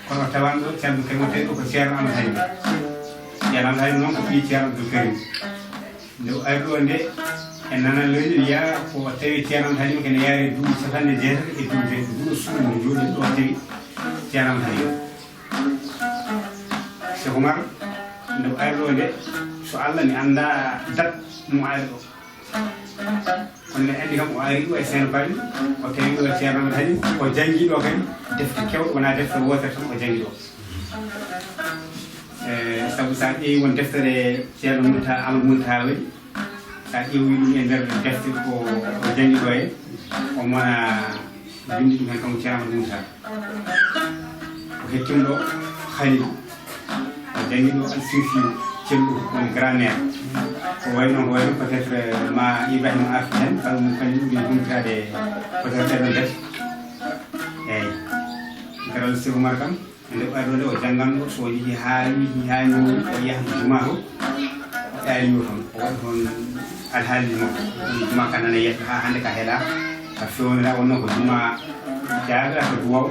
kono tawanɗo Ceerno Abdou Karim o tawi ɗo ko Ceerno Amadou Halima. Ceerno Amadou Halima noon ko ɓii Ceerno Abdou Karim. Nde o ari ɗo nde, e nanal leydi wiya ko tawi Ceerno Amadou Halima kene yaari duuɓi capanɗe jeetati e duuɓi jeetati, nguɗo suudu nde jooɗi ɗo tawi Ceerno Amadou Halima. Cheikh Oumar, nde o ari ɗo nde, so Allah mi annda dat mo ari ɗo. Kono mi anndi kam o ari ɗo e Saint Paris, o tawi ɗo Ceerno Amadou Halima, o janngi ɗo kadi defte kewɗe, wonaa defte wootere tan o janngi ɗo. E, sabu so a ƴeewi won deftere Ceerno Muntaha, Amadou Muntaha waɗi, so a ƴeewi ɗum e nder defte ko o janngi ɗo e, o mona Binndi ɗum heen kam ko Ceerno Amadou Moussa. O hettiima ɗo Khalil. O janngi ɗo Al Sirfi, celluɗo woni grammaire. Ko wayno, ko wayno peut-être ma Ibrahima arti heen, sabu mo Khalil ɗum ene humpitaade peut-être ɗeɗon tati. Eeyi. Garal Sirfu Umar kam, nde o ari ɗo nde o jannganno, so o yiɗi haa wiyi haa ñoowi, o yaha jumaa to. O ɗaani yo toon, o waɗi toon alhaali makko. Jumaa ka nana yeeso haa hannde ka heelaa, ka feewnira, wonno ko jumaa jaaɓira ko duwaw.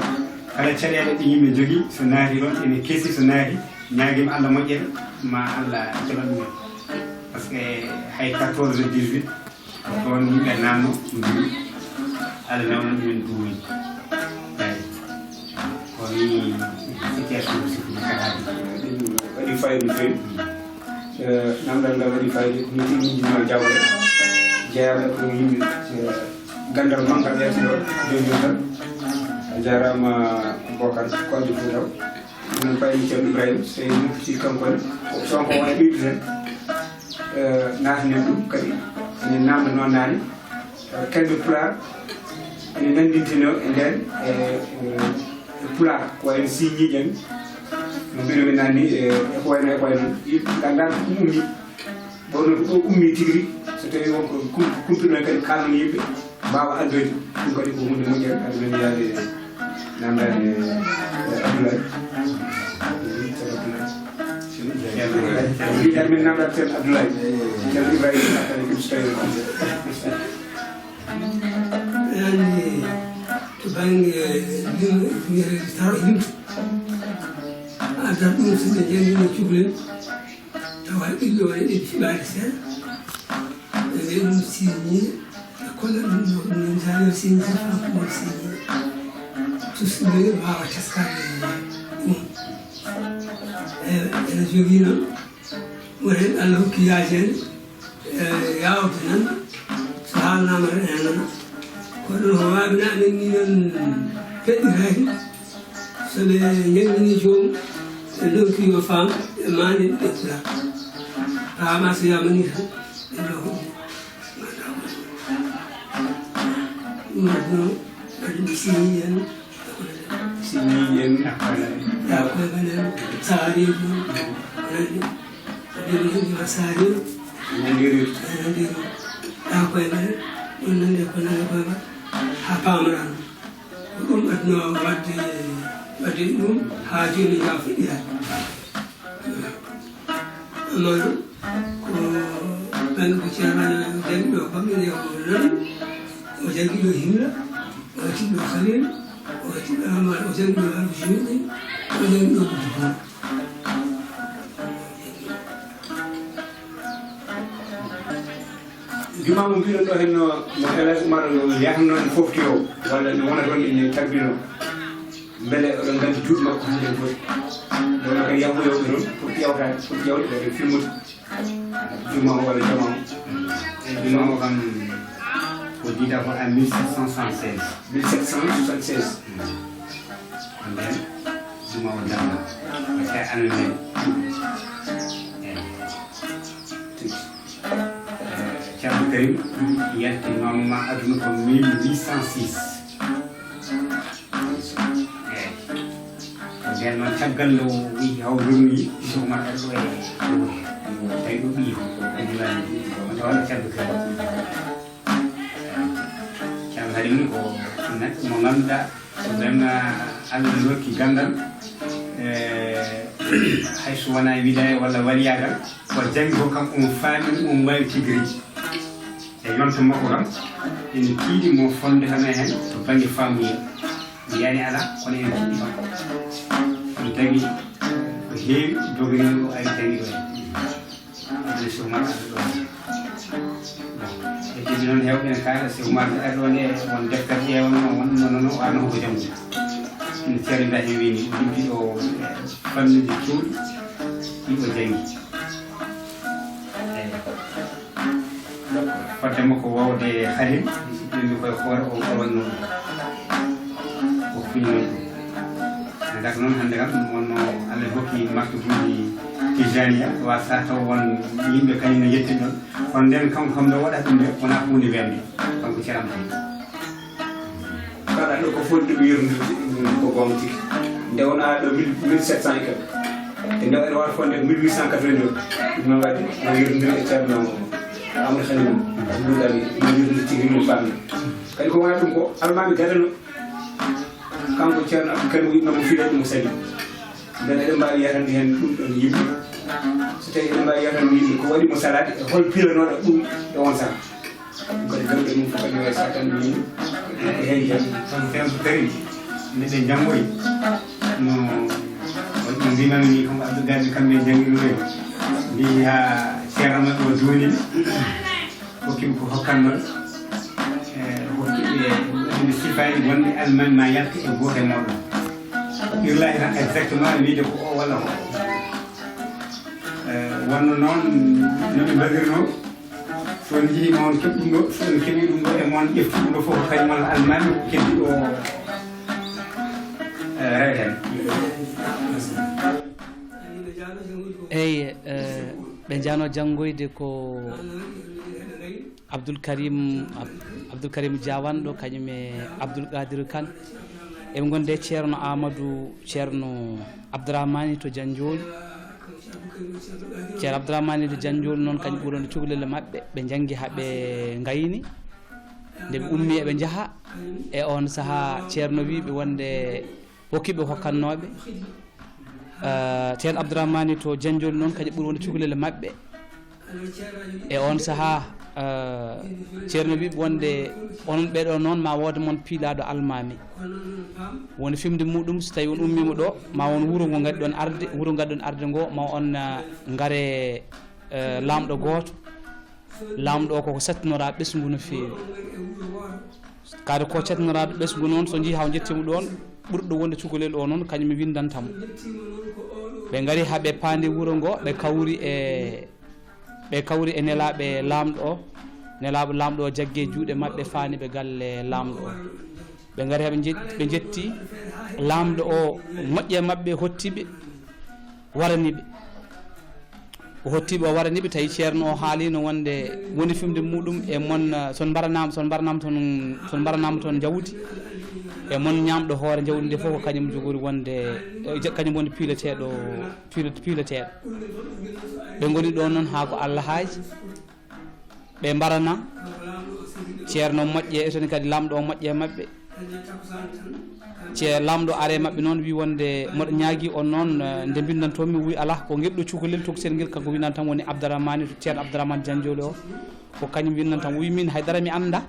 Kala caɗeele ɗe yimɓe njogii, so naati toon, ene kesi, so naati, ñaagiima Allah moƴƴere, ma Allah jaɓan ɗum en. Parce que hay quatorze dix-huit, ko toon yimɓe naatno, mbiyi, Allah nawna ɗumen duuñi. Eeyi. Ko ni situation sikkude kala. Ɗum waɗi fayida no feewi. Eh, namdal ngal waɗi fayida. Ko meeting uji ma jawle. Jeyaama ko yimɓe, eh, ganndal manngal yalti ɗo, joni joni tan. A jaaraama Bokar, Koñde Fuutaw. Ɗum noon fayida Ceerno Ibrahima, so tawi nokkuji kanko ne, ko Sonko waɗi ɓeydude heen. Eh, naatinen ɗum kadi, ene namda noon naane. Kalbe Pulaar ene nanndintinoo e ndeen, e, e, e Pulaar, ko wayi no siiñiiɗi en, no mbino mi naanni, e, e ko wayi no, e ko wayi noon. Yimɓe nganndaa ko ɗum ummii. Kono ko ɗo ummii tigi rigi, so tawii won ko kum-, kumpitnoo kadi kaalna yimɓe, mbaawa addoyde. Ɗum kadi ko huunde moƴƴere, hade men yaade namdaade, e, Abdoulaye. Ceerno Abdoulaye. Ceerno Ibrahima. Ceerno Ibrahima. Ceerno Ibrahima. Ceerno Ibrahima. Andi to bannge lim-, wiyetee taro e limto. Addan ɗum so ɓe janngino cukalel, tawa ɓiɗɗo o eɗen fiɓaade seeɗa. Ɓe mbiya ɗum siññiiɗe, ɓe kolla ɗum ɗo, ɗum no jaari o siññiiɗe, faa ko ɗum siññiiɗe. Tusngoyde waawa teskaade ɗum. E, ene jogii noon, won heen Allah hokki yaajeede, e, yaawde nan, so haalnaama tan ene nana. Ko ɗum ko waawi nan amen ni noon feɗɗitaaki. So ɓe njanngini joomum, ɓe ndonki yo faam, ɓe maande ɓe pulaar. Paama so yamani tan, ɓe ɗo ko ɗum. Ɗum adduno, waɗi ɓe siññiiɗi en. Siññiiɗi en. Yaa koy bane, saariiɗi en. Waɗi ɓe siññiiɗi en, saariiɗi en. Nanndiri. Nanndiri. Yaa koy bane, ɗum nande ko nande koy ba. Haa paamra ɗum. Ko ɗum adduno waɗde, waɗde ɗum haa jooni haa fuɗɗi haa. Amma noon, ko ɓen ko Ceerno janngi ɗo, kamɓe ne o nan, o janngi ɗo Himla, o watti ɗo Khalil, o watti ɗo Amar, o janngi ɗo Alfu Junuuɗi, o janngi ɗo Budu Budu. Jumaa mo mbiɗon ɗo henno, mo El Hadj Oumar no yahatno en fof to o, walla no wona toon ene tabbino. Mbele oɗon nganndi duuɓi makko hannde en foti. Ɗo no kadi yahoyooɓe toon, foti ƴeewtaade, foti ƴeewde, waɗde filmude. Jumaa o walla jamaa o. Jumaa o kam, ko diida ko en mille sept cent soixante-seize. Mille sept cent soixante-seize. Ko ndeen jumaa o darna. Ko tawi amen men. Eeyi. Tigi. Ceerno Karim yaltinooma aduna ko mille huit cent six. Eeyi. Ko ndeen noon, caggal nde o wiyi hawrunii Cheikh Oumar Ello e, tawi ɗo ɓiyi ko, ko Abdoulaye, ko tawa Ceerno Karim. Ceerno Karim ko neɗɗo mo ngannduɗaa, Nden, ah, Allah no hokki ganndal, eh, hay so wonaa widaaya walla waliyaagal, o janngi ko kam, um faami, um waawi tigi rigi. E yonta makko kam, ene tiiɗi mo fonde tan e heen to bannge faamuye. Mi yani alaa, kono ene tiiɗi kam. Ɗum tagi ko heewi dogani o ari janngi ɗo heen. Ene so Umar arde ɗo heen. Bon, e ɗiɗi noon heewɓe ne kaala, si Umar arde ɗo nde, won deftere ƴeewano, won ɗum noon, o arno ko janngude. Ɗum Ceerno Ibrahima wini, o liggi o, eh, fannuuji keewɗi, ɗi o janngi. Eey. Fodde makko wawde Halil, ɓe mbi koye hoore o ɓawanno ɗum. O huñno ɗum. Nde gasa noon hannde kam, ɗum wonno Allah hokki maktubuuji Tijaniya, wa sa taw won yimɓe kañum no yettin ɗon. Kono nden kanko kam nde waɗata ɗum nde, wonaa huunde wemde. Kanko Ceerno Abdou. Mbaɗa ɗo ko foti ɗum yirndirde, ɗum ko goonga tigi. Nde wonaa ɗo mille, mille sept cent e quelque. E nde ene wata fonde mille huit cent quatre-vingt-deux. Ɗum noon waɗi no yirndir e Ceerno Amadou Khalilou Abdoul Amin, no yirndir tigi ɗum fammi. Kadi ko wonata ɗum ko almaami gadano. Kanko Ceerno Abdou Karim wiɗno mo fiɗa ɗum o sali. Nden eɗen mbaawi yahande heen ɗum ɗon yimɓe. So tawii eɗen mbaawi yahande yimɓe, ko waɗi mo salaade e hol pilanooɗo ɗum e on sahaa. Ɗum kadi gamɗe mum fof kadi yo satan min ko heen jam. Tan Ceerno Karim, nde ɓe njanngoyi, no waɗi no mbimami ni, comme Abdou Gadji kamɓe njanngirude, mbi haa Ceerno maɓɓe o duuni ɓe, hokki ɓe ko hokkanno ɓe, e, hokki ɓe, ɓe sifaaji wonɓe almaami ma yalta e gooto e mooɗon. Irlaahi tan exactement wiide ko o walla ko o. E, wonno noon no ɓe mbaɗirnoo. So on njiyii ma on keɓ ɗum ɗo, so on keɓii ɗum ɗo e ma on ƴefti ɗum ɗo fof, ko kañum walla almaami ko keddi o, eh, reweten. Eey, eh, ɓe njanoo janngoyde ko Abdoul Karim, Ab-, Abdoul Karim Diawane ɗo, kañum e Abdoul Qadir Kane. Eɓe ngondi e Ceerno Amadou, Ceerno Abdourahmani to Janjooli. Ceerno Abdourahmani to Janjooli noon, kañum ɓuri wonde cukalel e maɓɓe. Ɓe njanngi haa ɓe ngayni. Nde ɓe ummii eɓe njaha, e oon sahaa Ceerno wii ɓe wonde hokki ɓe hokkannooɓe. Eh, Ceerno Abdourahmani to Janjooli noon, kañum ɓuri wonde cukalel e maɓɓe. E oon sahaa, eh, Ceerno wii ɓe wonde onon ɓee ɗoo noon, ma wood mon piilaaɗo almaami. Woni fimde muɗum, so tawii on ummiima ɗo, ma won wuro ngo ngaddi ɗon arde, wuro ngaddi ɗon arde ngo, ma on, eh, ngare, eh, laamɗo gooto. Laamɗo o koko sattinora ɓesngu no feewi. Kadi ko sattinoraaɗo ɓesngu noon, so njii haa o njettiima ɗoon, ɓurɗo wonde cukalel o noon, kañum mi winndanta mo. Ɓe ngari haa ɓe paandi wuro ngo, ɓe kawri e, ɓe kawri e nelaaɓe laamɗo o. Nelaaɓe laamɗo o jaggi e juuɗe maɓɓe, faani ɓe galle laamɗo o. Ɓe ngari haa ɓe njet-, ɓe njetti laamɗo o, moƴƴe maɓɓe hotti ɓe, warani ɓe. O hotti ɓe, o warani ɓe, tawi ceerno o haaliino wonde woni fimde muɗum e mon, eh, son mbaranaama, son mbaranaama toon, son mbaranaama toon jawdi, e mon ñaamɗo hoore jawdi nde fof ko kañum jogori wonde, eh, je-, kañum woni piileteeɗo, piile-, piileteeɗo. Ɓe ngoni ɗoon noon haa ko Allah haaji. Ɓe mbarana ceerno moƴƴe, e toon kadi laamɗo o moƴƴe e maɓɓe. Ce laamɗo are maɓɓe noon, wi wonde mboɗo ñaagi on noon, eh, nde mbindantomi, wi alaa, ko ngel ɗo cukalel tokosel ngel, kanko windantam woni Abdourahmane, ceerno Abdourahmane Janjoli o, ko kañum windantam. Wi min haydara mi annda.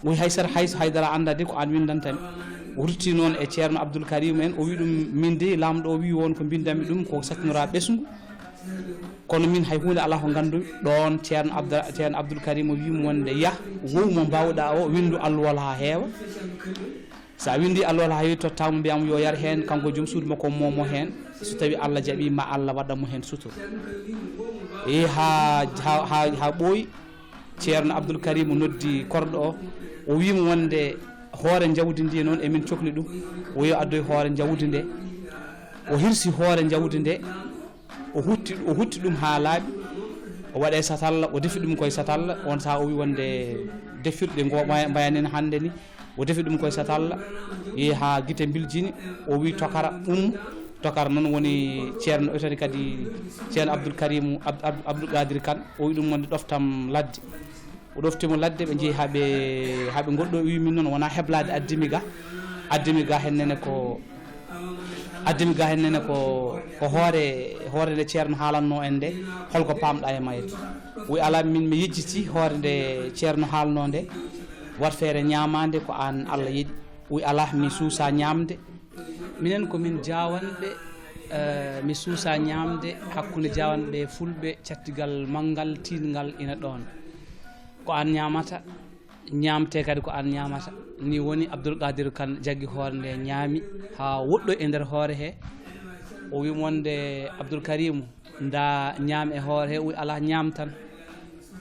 Wi hay sara hay so haydara annda de, ko an windantami. O rutti noon e ceerno Abdoul Karim en, o wi ɗum, min de laamɗo o wi won ko mbindanmi ɗum ko sattinora ɓesngu. Kono min hay huunde alaa ko nganndumi. Ɗoon ceerno Abda-, ceerno Abdoul Karim o wiimo wonde yah, wow mo mbaawɗa o, winndu alluwal haa heewa. So a winndi alluwal haa heewi, tottaamo, mbiyaamo yo yar heen, kanko joom suudu makko, moomo heen. So tawii Allah jaɓii, ma Allah waɗan mo heen sutura. Eyi, haa, haa, haa, haa ɓooyi, ceerno Abdoul Karim noddi korɗo o, o wiimo wonde hoore njawdi ndi noon emin cokli ɗum, o yo addoy hoore njawdi nde. O hirsi hoore njawdi nde, o hutti, o hutti ɗum haa laaɓi, o waɗa e satalla, o defi ɗum koye satalla. On sahaa o wi wonde defirɗe ngo mbaya-, mbayanen hannde ni, o defi ɗum koye satalla, yehi haa gite mbiljini, o wi tokara ummo. Tokara noon woni ceerno, o tawti kadi ceerno Abdoul Karim, Ab-, Ab-, Abdoul Qadir Kane, o wi ɗum wonde ɗoftam ladde. O ɗofti mo ladde, ɓe njehi haa ɓe, haa ɓe ngoɗɗo, o wi min noon wonaa heblaade addi mi ga. Addimi ga hennene ko, addimi ga hennene ko, ko hoore, hoore nde Ceerno haalanno en nde, holko paamɗa e mayre? Wi alaa, min mi yejjiti hoore nde Ceerno haalno nde, wat feere ñaamaande ko aan Allah yiɗi. Wi alaa, mi suusa ñaamde. Minen ko min Jaawanɓe, eh, mi suusa ñaamde hakkunde Jaawanɓe e Fulɓe, cattigal manngal, tiiɗngal ina ɗoon. Ko aan ñaamata, ñaamte kadi ko aan ñaamata. Ni woni Abdul Qadir Kan jaggi hoore nde, ñaami haa woɗɗo e nder hoore he. O wi mo wonde, "Abdul Karimu, nda ñaam e hoore he." O wi, "Alaa, ñaam tan."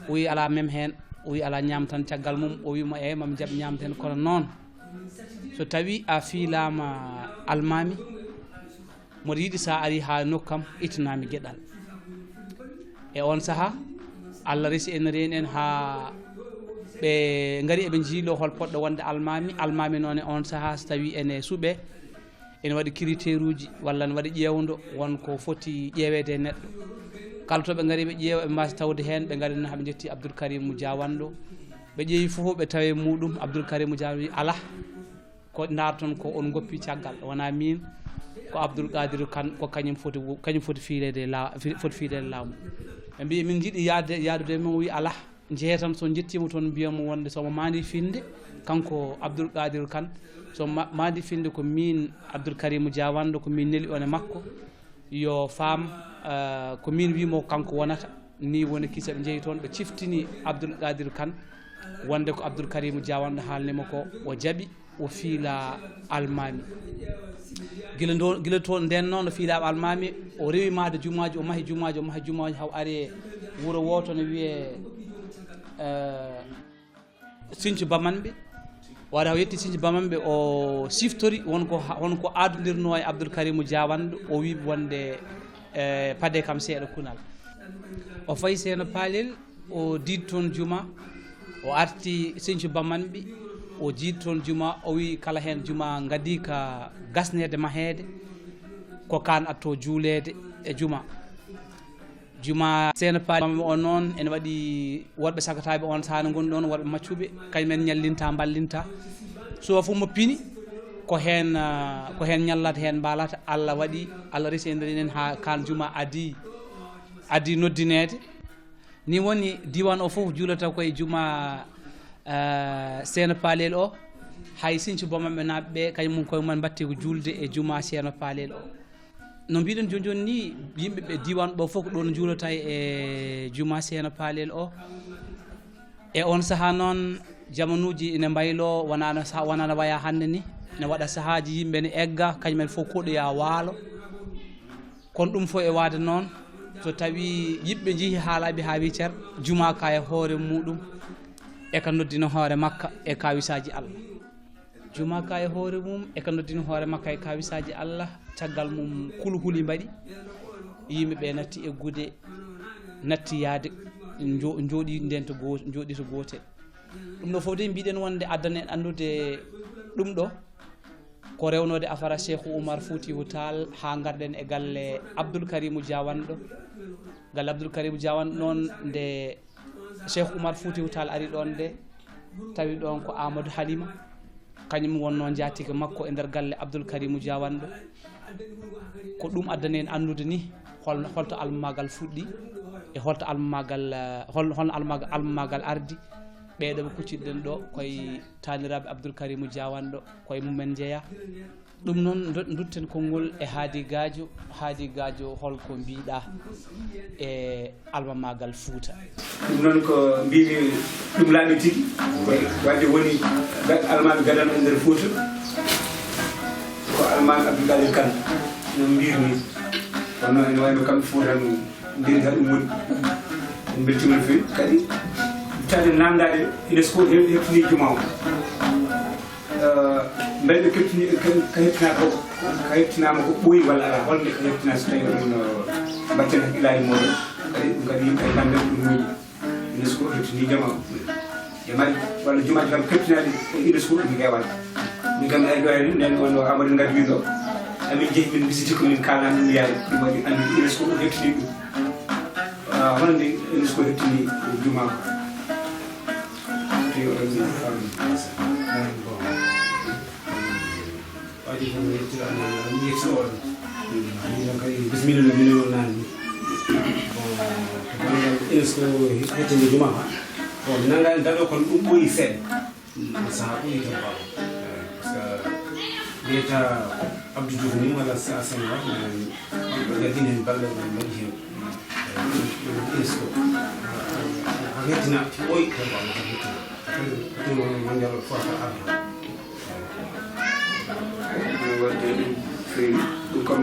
O wi, "Alaa, mem heen." O wi, "Alaa, ñaam tan." Caggal mum o wi mo, "Eey, mami jaɓ ñaamde heen, kono noon so tawi a fiilaama almaami, mboɗo yiɗi so a arii haa nokkam, ittanaami geɗal." E oon sahaa, Allah resi en, reeni en haa ɓe ngari eɓe njiiloo hol potɗo wonde almaami. Almaami noon e oon sahaa, so tawi ene suɓee, ene waɗi critère uji walla ene waɗi ƴeewndo won ko foti ƴeeweede e neɗɗo. Kala to ɓe ngari ɓe ƴeewa, ɓe mbaasi tawde heen, ɓe ngari noon haa ɓe njetti Abdul Karimu Jaawanɗo. Ɓe ƴeewi fof, ɓe tawi e muɗum Abdul Karimu Jaawanɗo wi, "Alaa, ko ndaarton ko on ngoppi caggal, wonaa miin, ko Abdul Qaadiru Kan, ko kañum foti wo-, kañum foti fiileede la-, fi-, foti fiileede laamu." Ɓe mbi, "Min njiɗi yaade, yaadude e mon." O wi, "Alaa, njehee tan, so njettiima toon, mbiyon mo wonde so mo maandi finnde, kanko Abdul Qaadiru Kan, so ma-, maandi finnde ko miin Abdul Karimu Jaawanɗo, ko miin neli on e makko, yo faam, eh, ko miin wi mo kanko wonata." Ni woni kisa ɓe njehi toon, ɓe ciftini Abdul Qaadiru Kan wonde ko Abdul Karimu Jaawanɗo haalni mo ko, o jaɓi. O fiila almaami. Gila ndo, gila toon nden noon o fiila almaami, o rewi mahde jumaaji, o mahi jumaaji, o mahi jumaaji, haa o ari e wuro wooto no wiyee, eh, Sinthiou Bamanɓe. O ari haa o yetti Sinthiou Bamanɓe, o siftori won ko ha-, won ko adondirnoo e Abdul Karimu Jaawanɗo, o wi wonde, eh, paade kam seeɗa kunal. O fayi Seeno Paalel, o diidi toon juma, o arti Sinthiou Bamanɓe, o diidi toon juma, o wi kala heen juma ngadii ka gasneede maheede, ko kaan atto juuleede e juma. Juma Seeno Paalel o noon, ene waɗi worɓe sagataaɓe on sahaa no ngoni ɗoon, worɓe maccuɓe, kañum en ñallinta, mballinta. Suba fof mo pini, ko heen, ah, ko heen ñallata, heen mbaalata. Allah waɗi, Allah resi e nder enen haa kaan juma adii, adii noddineede. Ni woni diiwaan o fof juulata ko e juma, eh, Seeno Paalel o. Hay Sinthiou Bamanɓe naaɓe ɓe, kañum koye mumen mbatti ko juulde e juma Seeno Paalel o. No mbiɗen jooni jooni ni, yimɓe ɓe diiwaan ɗo fof ko ɗoon juulata e juma Seeno Paalel o. E oon sahaa noon, jamanuuji ene mbayloo, wonaa no sa-, wonaa no waya hannde ni. Ne waɗa sahaaji yimɓe ne egga, kañum en fof koɗoya waalo. Kono ɗum fof e waade noon, so tawii yimɓe njehii haalaaɓe haa wii cer, juma ka e hoore muɗum, e ka noddina hoore makka e kawisaaji Allah. Juma ka e hoore mum, e ka noddina hoore makka e kawisaaji Allah, caggal mum kulhuli mbaɗi, yimɓe ɓe natti eggude, natti yaade, njo-, njooɗi nden to goo-, njooɗi to gootel. Ɗum ɗo fof de mbiɗen wonde addana en anndude ɗum ɗo, ko rewnoode afara Cheikhou Oumar Foutiyou Tall haa ngarɗen e galle Abdoul Karimou Diawane ɗo. Galle Abdoul Karimou Diawane noon, nde Cheikhou Oumar Foutiyou Tall ari ɗoon de, tawi ɗoon ko Amadou Halima, kañum wonnoo njaatige makko e nder galle Abdoul Karimou Diawane ɗo. Ko ɗum addani en anndude ni hol-, holto almamaagal fuɗɗi e holto almamaagal, eh, hol-, holno almamaagal, almamaagal ardi. Ɓee ɗo ɓe kucciɗen ɗo koye taaniraaɓe Abdoul Karimou Diawane ɗo, koye mumen njeyaa. Ɗum noon, ndo-, ndutten konngol e Haadi Gaajo. Haadi Gaajo, hol ko mbiɗa e almamaagal Fuuta? Ɗum noon ko mbimi, ɗum laaɓi tigi. Waɗde woni ga-, almaami gadano e nder Fuuta, ko almaami Abdoul Kadir Kane, no mbirmi. Kono ene wayno kamɓe fof tan mbiri ha ɗum woni. En mbeltiima no feewi. Kadi, taade naamndaade UNESCO he-, heɓtini juma o. Eh, mbay ɓe keɓtini, ka, ka heɓtinaaka ko, ka heɓtinaama ko ɓooyi walla alaa, holnde ka heɓtinaa so tawii on, eh, mbaɗten hakkillaaji mooɗon? Kadi, ɗum kadi yimɓe ngannden ɗum miijo. UNESCO heɓtini jama o. Jama walla jumaaji kam keɓtinaɗi e UNESCO ɗum heewani. Min kam ari ɗo heen, nden on o Amadou Ngad wi ɗo. Amin jehi min visiti ko min kaalani ɗum yaade. Ɗum waɗi anndi UNESCO o heɓtini ɗum. Ah, hono nde UNESCO heɓtini juma o. Tawi oɗon min faami. Kadi ko mi yettude Allah, mi yettude on. Min noon kadi, bismilla no mbinomi on naane ni. Bon, to banngal UNESCO hettinde juma ka. Bon, mi nanngaani daɗo, kono ɗum ɓooyi seeɗa. Ɗum sahaa ɓooyi tan, baba. Eh, parce que mbiyata Abdou Diouf ni, walla Sa-, Senghor, eh, ɓe ngaddini heen balɗe, ɓe mbaɗi heen. Eh, UNESCO. Ko hettina, ɓooyi tan, baba, ko hettina. Ɗum woni mondial fof ko arde. Ene waɗde ɗum feewi, ɗum kam,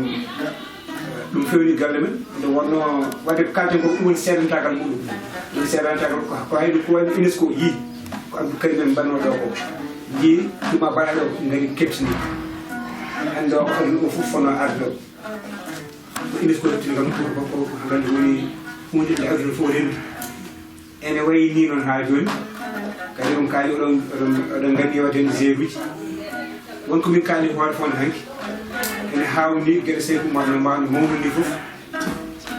ɗum feewni galle men. Nde wonno waɗde ko kalten ko, ɗum woni seedantaagal muɗum. Ɗum seedantaagal ko, ko hayno ko wayno UNESCO yii, ko Abdou Karim en mbanno ɗo ko. Yii, ɗum a mbaɗa ɗo, ngari keɓtini. Annde o ko ɗum fof fono arde ɗo. Ko UNESCO heɓtini kam pour ko, ko, ko hannde woni huunde nde aduna fof renndi. Ene wayi ni noon haa jooni. Kadi on kaali oɗon, oɗon, oɗon nganndi waɗde heen jeeruuji. Won ko min kaali hoore fof hanki. Ene haawni geɗe Seyku Umar no mbaawno mawnude ni fof.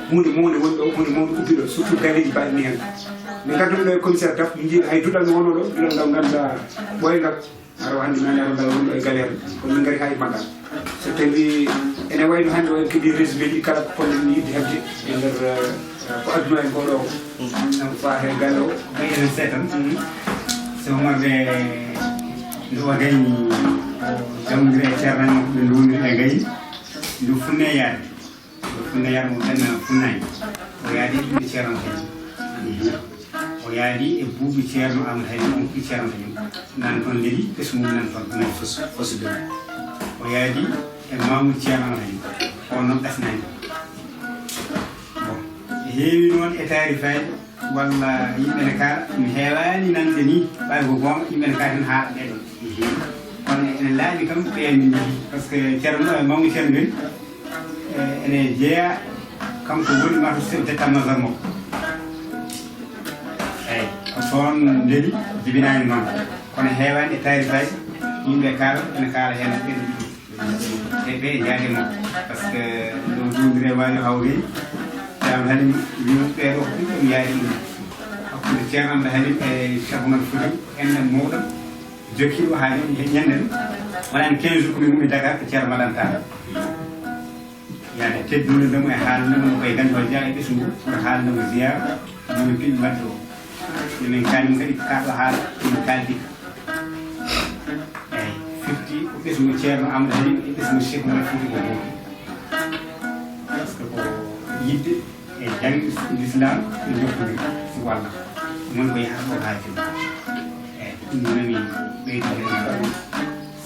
Huunde mawnde woni ɗo, huunde mawnde ubbi ɗo, surtout galleeji mbaɗi ni heen. Min ngadduno ɗo e commissaire Daf, min njiiɗi hay duɗal mo wonno ɗo, duɗal ngal ngannduɗaa ɓooyngal. Hara hannde mi anndaa ngal woni ɗo e gallerie, kono min ngari haa e maggal. So tawii ene wayno hannde o en keɓii résumé ji kala ko ponɗen yiɗde heɓde e nder, eh, ko aduna en ko ɗo. Ɗum faati e galle o. Ɓay enen seetan. Mhm. So Umar ɓe ndu o dañi o jammondiri e ceerno makko ɓe ndu wondiri e gayi. Ndu funne yaade. Ɗo Funnayar mo ɓenna Funnaani. O yaadi e ɓiɓɓe Ceerno Amadou Halim. O yaadi e buuɓe Ceerno Amadou Halim, on ɓiɓɓe Ceerno Halim. Nan toon leli, ɓesngu nan toon, nan fos-, fosde. O yaadi e Mamoudou Ceerno Amadou Halim. O noon ɓesnaani. Bon, heewi noon e taarifaaji. Walla yimɓe ne kaala, mi heewaani nande ni, ɓay ko goonga, yimɓe ne kaala tan haala ɗee ɗoon. Kono ene laaɓi kam, ko ɓeen min njogii. Parce que Ceerno, eh, Mamadou Ceerno Bel, eh, ene jeyaa, kanko woni mataw chef d'état-major makko. Eey, ko toon ndeli, jibinaani noon. Kono heewaani e taarifaaji, yimɓe kaala, ene kaala heen ɓeen ɗiɗo. Ɓe, ɓe njaade mo, parce que ɗo duundire waawi hawri, Ceerno Halim wiimo ɓee ɗo ko ɗum yaadi ɗum. Hakkunde Ceerno Amadu Halim e Cheikh Oumar Fouti, enɗam mawɗam, jokki ɗo haa jooni he ñande ɗum. Wonani quinze jours ko min ngummi Dakar ko Ceerno Madan Tall. Yaade teddunde mo e haalande mo koye ganndo jaa e ɓesngu, pour haalande mo ziyaara, mo min piɗi mbaɗde o. Minen kañum kadi kaaɗo haala, min kaaldi ka. Eey, firti ko ɓesngu Ceerno Amadou Halim e ɓesngu Cheikh Oumar Fouti ko gootum. Parce que ko yiɗde e jaŋde l'islam e jokkondir si walla. Ɗum woni ko yahata ɗo haa jooni. Eey, ɗum nami ɓeydude heen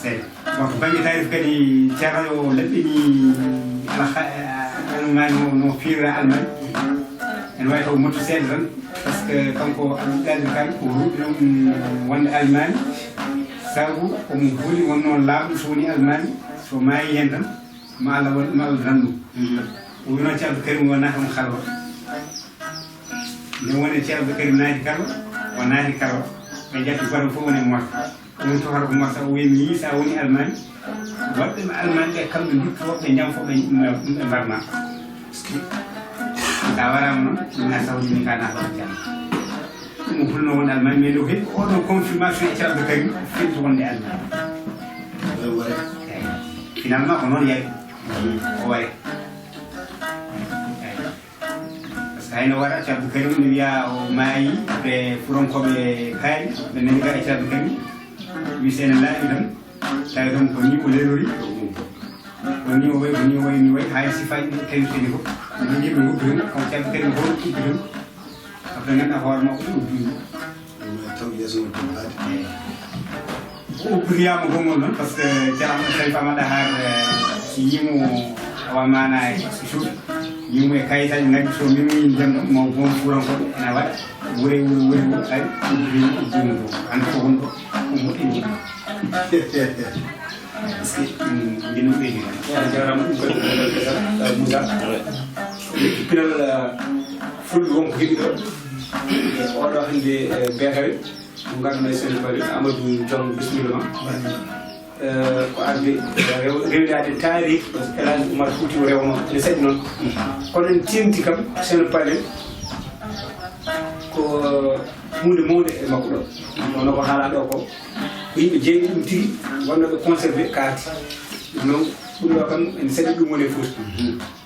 seeɗa. Bon, to bannge taarif kadi, Ceerno o laɓɓini Alha-, Almaami o no fiira Almaami. Ene wayi taw mottu seeɗa tan, parce que kanko Abdou Kadir Kane ko ruɗɗi ɗum wonde Almaami. Sabu omo huli wonno laamɗo so woni Almaami, so maayi heen tan, ma Allah waɗ-, ma Allah ran ɗum. O wino Ceerno Abdou Karim o naata mo Kalwa. Nde woni Ceerno Abdou Karim naati Kalwa, o naati Kalwa. Ɓe ƴetti goto fof woni e mota. Ɗum tawata ko Masa o wiyi mi yii so a woni Almaami, waɗɓe ɓe Almaami ɓe kamɓe ndutto ɓe jam fof ɓe, ɓe mbarma. Sa waraama noon, ɗum na sawni min ka naata jam. Ɗum o hulno won Almaami, mais nde o heɓi oɗo confirmation e Ceerno Abdou Karim, firti wonde Almaami. Eey. Finalement ko noon yaari. O wari. Eey. Parce que hayno waɗa Ceerno Karim ne wiya o maayi, ɓe Fuurankoɓe kaari, ɓe nani ka e Ceerno Karim, wi si ene laaɓi tan, tawi tan ko ni o lelori, ko ni o wayi, ko ni o wayi, ni wayi, hay sifaaji ɗi tawi kadi fof, ni yimɓe ngoppi tan, kono Ceerno Karim ko ngoppi tan, après ganduɗa hoore makko ɗum duɗi. Ɗum taw yeeso mum ɗum haade. O ubbitoyaama konngol noon, parce que Ceerno Amadou Sharif Amadou Ahar, eh, si yiimo awa maana e suuɗi, yiimo e kayitaaji, nganndi so mimoyi ndiyam ɗam, ma o boom fuurankoɓe, ene waɗa, wure, wure, wure, wure, ay, ubbitoyi, ubbitoyi ɗum. Hannde fof woni ɗo, ko moƴƴi ɗum. Est-ce que, mm, ngel no ɓeydi tan? A jaaraama, ɗum kadi ko ngal kesal, eh, Moussa. Pinal, eh, fulɓe won ko heɓi ɗo. E oɗo hannde, eh, beetawe, mo ngannduɗaa e Seydi Fallou, Amadou Diong, bisimilla ma. Eh, ko arde, eh, rew-, rewdaade taarikh, El Hadj Oumar Fouti o rewno, ene saɗi noon. Kono en teeŋti kam, Seydi Fallou, ko huunde mawnde e makko ɗo. Kono ko haalaa ɗo ko, ko yimɓe jeeɗiɗi ɗum tigi, wonnooɓe conservé kaarti. Ɗum noon, ɗum ɗo kam, ene saɗi ɗum woni e Fuuta.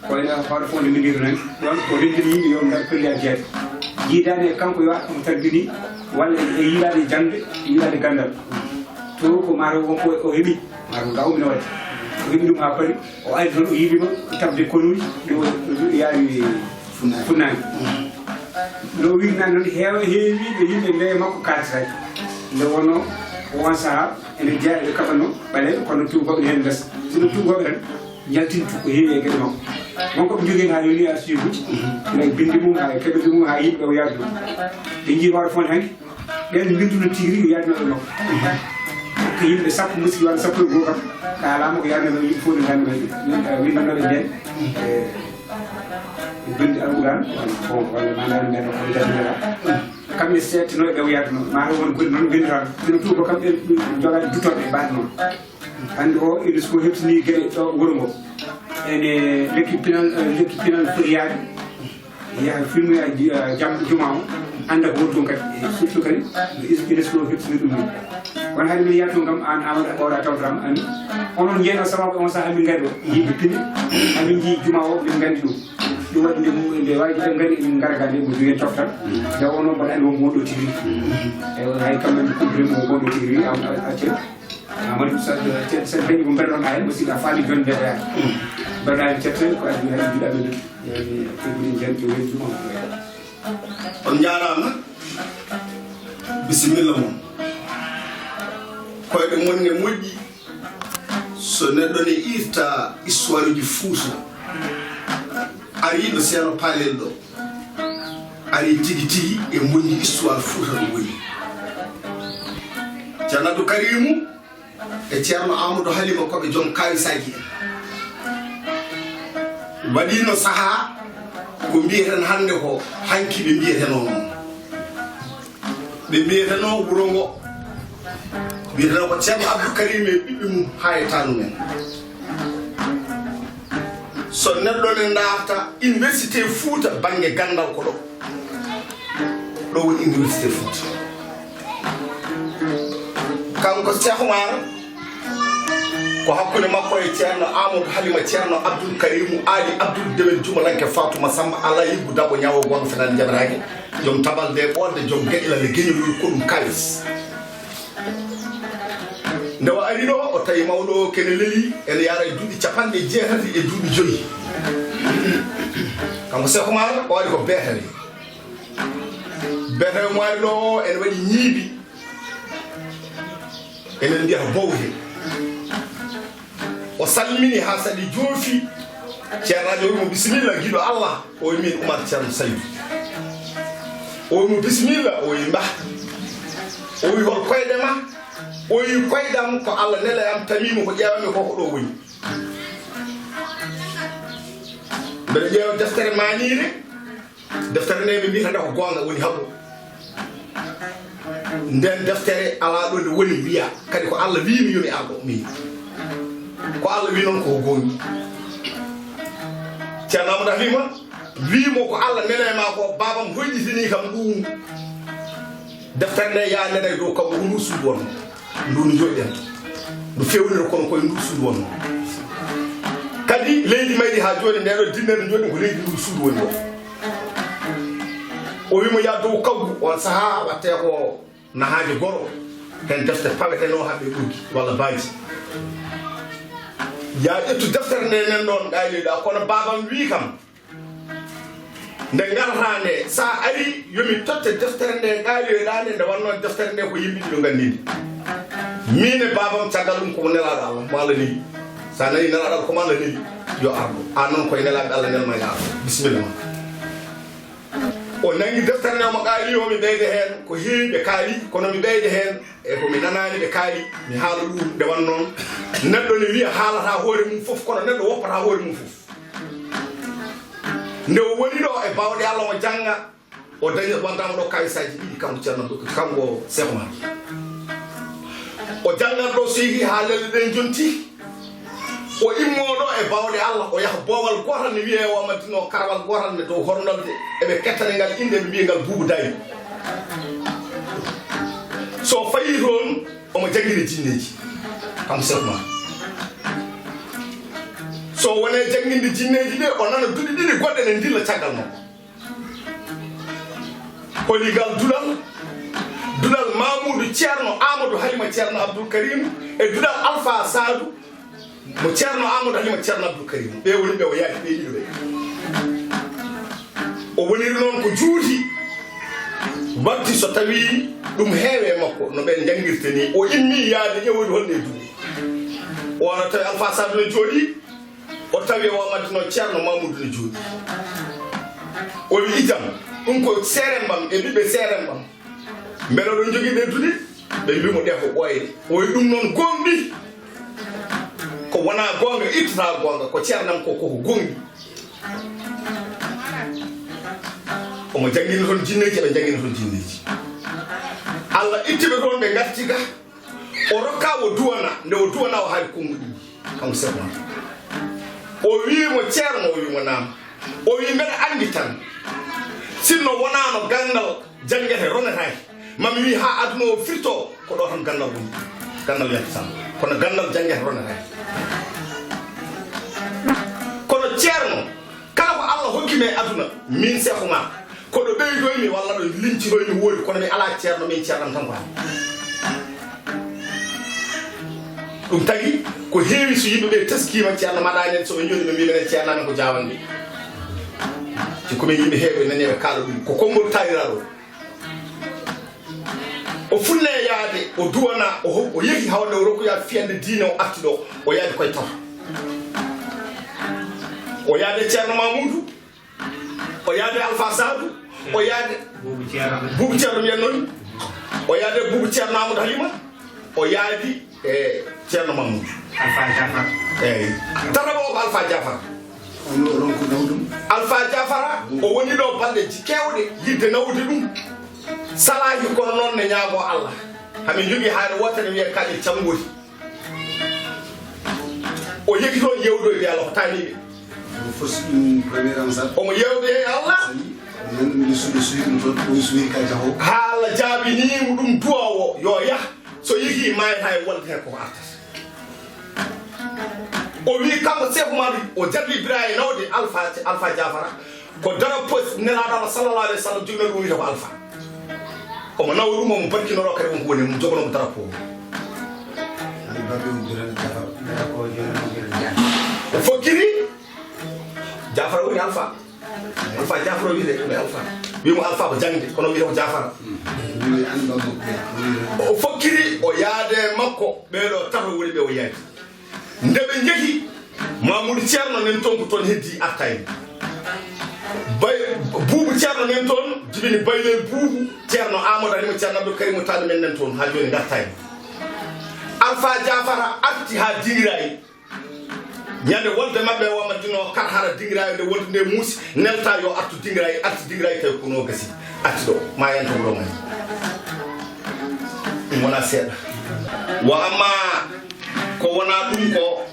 Ko ene hoore fof nde min mbiyata noon, ɗoon ko renndini yimɓe yo ngar pellel jeeɗa. Yiidaani e kanko yo omo talbini, walla e yiidaade jaŋde, yiidaade ganndal. To ko maa taw won ko o heɓi, maa taw ngaw mino waɗde. O heɓi ɗum haa paari, o ari toon, o yiidiima tabde konuuji, ɗo, ɗo yaari funnaange. Funnaange. Ɗo wiɗnaa noon, heewa-, heewiiɓe yimɓe nde makko kaaltiraaki. Nde wonno, ko oon sahaa, ene jeyaa ɓe kaɓano ɓaleeɓe, kono tuubakooɓe heen mbesa. Sinno tuubakooɓe tan, njaltintu ko heewi e geɗe makko. Won ko ɓe njogii haa yoni archive uji, haa e binndi mum, haa e keɓe mum, haa yimɓe o yaadu ɗum. Ɓe njii hoore fof hanki, ɓeen mbinduno tigi rigi yaadunooɓe makko. Ko yimɓe sappo, musidɓe walla sappo e goo kam, kaalaama ko yaadunooɓe yimɓe fof no ngannduɗaa, windannooɓe ndeen, e, e binndi Alquraan, walla, bon, walla ma ndaari ndeen ko jannginaa. Kamɓe seettinooɓe o yaadunoo, maa taw won goɗɗi noon mbindoraa. Sinno tuuba kam ɓe jogaade dutorɗe mbaɗa noon. Hannde o, UNESCO heɓtini geɗe ɗo wuro ngo. Ene lekki pinal, eh, lekki pinal foti yaade. Yaha filmuya ji-, eh, jam-, juma o. Annda ko woni toon kadi. E surtout kadi, UNESCO heɓtini ɗum ni. Kono hade min yaha toon kam, aan Amadou a ɓooraa tawtoraama, aan. Onon njeeɗo sababu on sahaa min ngari ɗo. Yimɓe pini, amin njii juma o, min nganndi ɗum. Ɗum waɗi nde mu-, nde waawi ɗum ngari, min ngara ga nde mo jogen coftal. Nde o noon mbaɗa anndi won mo ɗo tigi. E o hay kam min ko ɗum mo ɗo tigi, am, a, a, Amadou, so, so, so dañi ko mbaɗɗon heen aussi, a faami jonde heen. Mbaɗa heen cette ko addi heen mbiɗa ɓe, yani, ko ɓuri jante woni ɗum on. On njaaraama. Bisimilla mon. Koyɗe mon ne moƴƴi. So neɗɗo ne irta histoire uji Fuuta, ari ɗo Ceerno Paalel ɗo, ari tigi tigi e moƴƴi histoire Fuuta no woni. Ceerno Abdou Karimu e Ceerno Amadou Halima ko ɓe joom kaawisaaji en. Waɗiino sahaa ko mbiyeten hannde ko hanki ɓe mbiyetenoo noon. Ɓe mbiyetenoo wuro ngo, mbiyetenoo ko Ceerno Abdou Karim e ɓiɓɓe mum haa e taanum en. So neɗɗo ne ndaarta Université Fuuta bannge ganndal ko ɗo. Ɗo woni Université Fuuta. Kanko Cheikh Oumar, ko hakkunde makko e Ceerno Amadou Halima, Ceerno Abdoul Karimu, Aali Abdoul Dewel, Jumalanke Fatuma Samba, Alla Yiggu Dabo, Ñawo Gonɗo Fenani Jaɓataake, joom tabal nde ɓoolde, joom geɗelal e geñol ko ɗum kaalis. Nde o ari ɗo, o tawi mawɗo o kene leli, ene yara e duuɓi capanɗe jeetati e duuɓi joyi. Kanko Cheikh Oumar, o ari ko beetere. Beetere mo ari ɗo o, ene waɗi ñiibi. Enen mbiya ko bowte. O salmini haa saɗi joofi. Ceernaajo wi mo, "Bisimilla, giɗo Allah." O wi, "Min Umar Ceerno Saydu." O wi mo, "Bisimilla." O wi, "Mbah." O wi, "Hol koyɗe ma?" O wi, "Koyɗam ko Allah nela e am, tami mo ko ƴeewanmi ko, ko ɗo woni. Mbeɗa ƴeewa deftere maaniire." Deftere nde ɓe mbiyata nde ko goonga, woni haqqu. Nden deftere alaa ɗo nde woni wiya, kadi ko Allah wiimi yo mi ar ɗo, min. Ko Allah wi noon ko goonga. Ceerno Amadou Halima wi mo ko Allah nele ma ko, baabam hoyɗitini kam ɗum. Deftere nde yaa nde dow kam ko ndu suudu wonno. Ndu no jooɗi en. Ndu fewnira kono koye ndu suudu wonno. Kadi leydi mayri haa jooni nde ɗo dinne no jooɗi ko leydi ndu suudu woni ɗo. O wi mo yaa dow kawgu, on sahaa watte ko nahaaje goro. Heen defte pawetenoo haa ɓe ɓurgi walla baaji. Yaa ƴettu deftere nde nen ɗon ɗaaliɗa, kono baabam wi kam, nde ngarata nde, so a ari, yo mi totte deftere nde ɗaaliyoɗaa nde, nde wannoo deftere nde ko yimɓe ɗiɗo nganndi nde. Miin e baabam, caggal ɗum ko mo nelaaɗo Allah, mo Allah neli. So a nanii nelaaɗo Allah, ko mo Allah neli, yo ar ɗo. Aan noon koye nelaaɓe Allah nelma, yo ar ɗo. Bisimilla ma. O nanngi deftere nde, omo qaali, o mi ɓeyda heen ko heewi ɓe kaali, kono mi ɓeyda heen e ko mi nanaani ɓe kaali, mi haala ɗum. Nde wannoo neɗɗo ne wiya haalataa hoore mum fof, kono neɗɗo woppataa hoore mum fof. Nde o woni ɗo e baawɗe Allah, o jannga, o dañi, o waddama ɗo kawisaaji ɗiɗi, kanko Ceerno Abdou, kanko Cheikh Oumar. O janngat ɗo seydi haa lelle ɗen jonti. O immoo ɗo e baawɗe Allah, o yaha boowal gootal ne wiyee o Madina, o karawal gootal ne dow horndalde, eɓe kettane ngal innde, ɓe mbiya ngal Buubu Daay. So o fayii toon, omo janngina jinneeji, kanko Cheikh Oumar. O woni e jannginde jinneeji ɗe, o nana duɗe ɗiɗi goɗɗe ne ndilla caggal makko. Holi ngal duɗal? Duɗal Mamuudu Ceerno Aamadu Halima Ceerno Abdul Karim e duɗal Alfa Saadu mo Ceerno Aamadu Halima Ceerno Abdul Karim. Ɓe woni ɓe o yaadi ɓe ɗiɗo ɓe. O woniri noon ko juuti, watti so tawii ɗum heewe makko, no ɓen njanngirta ni. O immi yaade ƴeewde honno e duɗe. O wano tawi Alfa Saadu no jooɗii, o tawi o wamadino Ceerno Mamuudu no jooɗii. O wi, "Ijam, ɗum ko seerem mbam e ɓiɓɓe seerem mbam. Mbele oɗon njogii ɓe duɗe?" Ɓe mbi mo, "Ɗe ko ɓooyɗe." O wi, "Ɗum noon gooŋɗi? Ko wonaa goonga, ittata goonga, ko ceernam ko, koko gooŋɗi." Omo janngina toon jinneeji, eɓe njanngina toon jinneeji. Allah itti ɓe toon, ɓe ngarti ga. O rokka o duwana, nde o duwana o haali konnguɗi ɗi. Kanko Seeku Maam. O wii mo, "Ceerno?" O wii mo, "Naam." O wii, "Mbeɗa anndi tan, sinno wonaano ganndal janngete ronetaake, ma mi wii haa aduna o firto, ko ɗo tan ganndal woni, ganndal yaltata. Kono ganndal janngete ronetaake. Kono Ceerno, kala ko Allah hokki mi e aduna, min Seeku Maam, ko ɗo ɓeydoymi walla ɗo linciroymi woodi, kono mi alaa ceerno, min ceernam tan ko an." Ɗum tagi ko heewi so yimɓe ɓe teskiima ceerno maɗaani en, so ɓe njooni ɓe mbii menen ceerno amen ko Jaawanɓe. Ci ko min yimɓe heewɓe nani ɓe kaala ɗum, ko konngol taaliraaɗo. O funne yaade, o duwana, o ho-, o yehi hawle o rokkoya fiyande diine, o arti ɗo, o yaadi koye tato. O yaade Ceerno Mamuudu, o yaade Alfa Saadu, o yaade Buubu Ceerno. Buubu Ceerno mbiyen noon, o yaade Buubu Ceerno Amadou Halima, o yaadi e Ceerno Mamuudu. Alfa Jafar. Eeyi. Tataɓo o ko Alfa Jafar. Alfa Jafara, o woni ɗo balɗe ji-, keewɗe, yidde nawde ɗum. Salaahi kono noon ne ñaago Allah. Hamin njogii haare wootere wiyee Kaƴel Camngori. O yeki toon yewdoyde Allah ko taaniiɓe. Omo fosi ɗum premier ansat. Omo yewde e Allah. Sani, o nanndi suudu suudu ɗum toon, o suudu ka jaho. Haa Allah jaabinii mo ɗum duwa o, yo yah. So yehii maayata e wonde heen koko artata. O wii kanko Seeku Maamadu, o jarli bira e nawde Alfa, Alfa Jafara. Ko darapo nelaaɗo Allah sallallahu alayhi wa sallam joginoo ɗum wiyetee ko Alfa. Omo nawa ɗum, omo barkinoro kadi wonko woni, omo jogonoo mo darapo o. O fokkiri, Jafara woni Alfa. Alfa Jafara wiyetee ko Alfa. Wii mo Alfa ko jaŋde, kono wiyetee ko Jafara. O fokkiri, o yaade makko, ɓee ɗo tato woni ɓe o yaadi. Nde ɓe njehi, Mamuudu Ceerno nen toon ko toon heddi artayno. Bay-, Buubu Ceerno nen toon jibini Baylel Buubu, Ceerno Amadou Halima, Ceerno Abdou Karim Taali men nen toon haa jooni ngartayno. Alfa Jafara arti haa Dingiraay. Ñande wolde maɓɓe o wamadino kar hara Dingiraay nde wolde nde muusi, nelta yo artu Dingiraay, arti Dingiraay tawi ko noo gasi, arti ɗo, ma yanto ɗo mani. Ɗum wonaa seeɗa. Wa amma ko wonaa ɗum ko,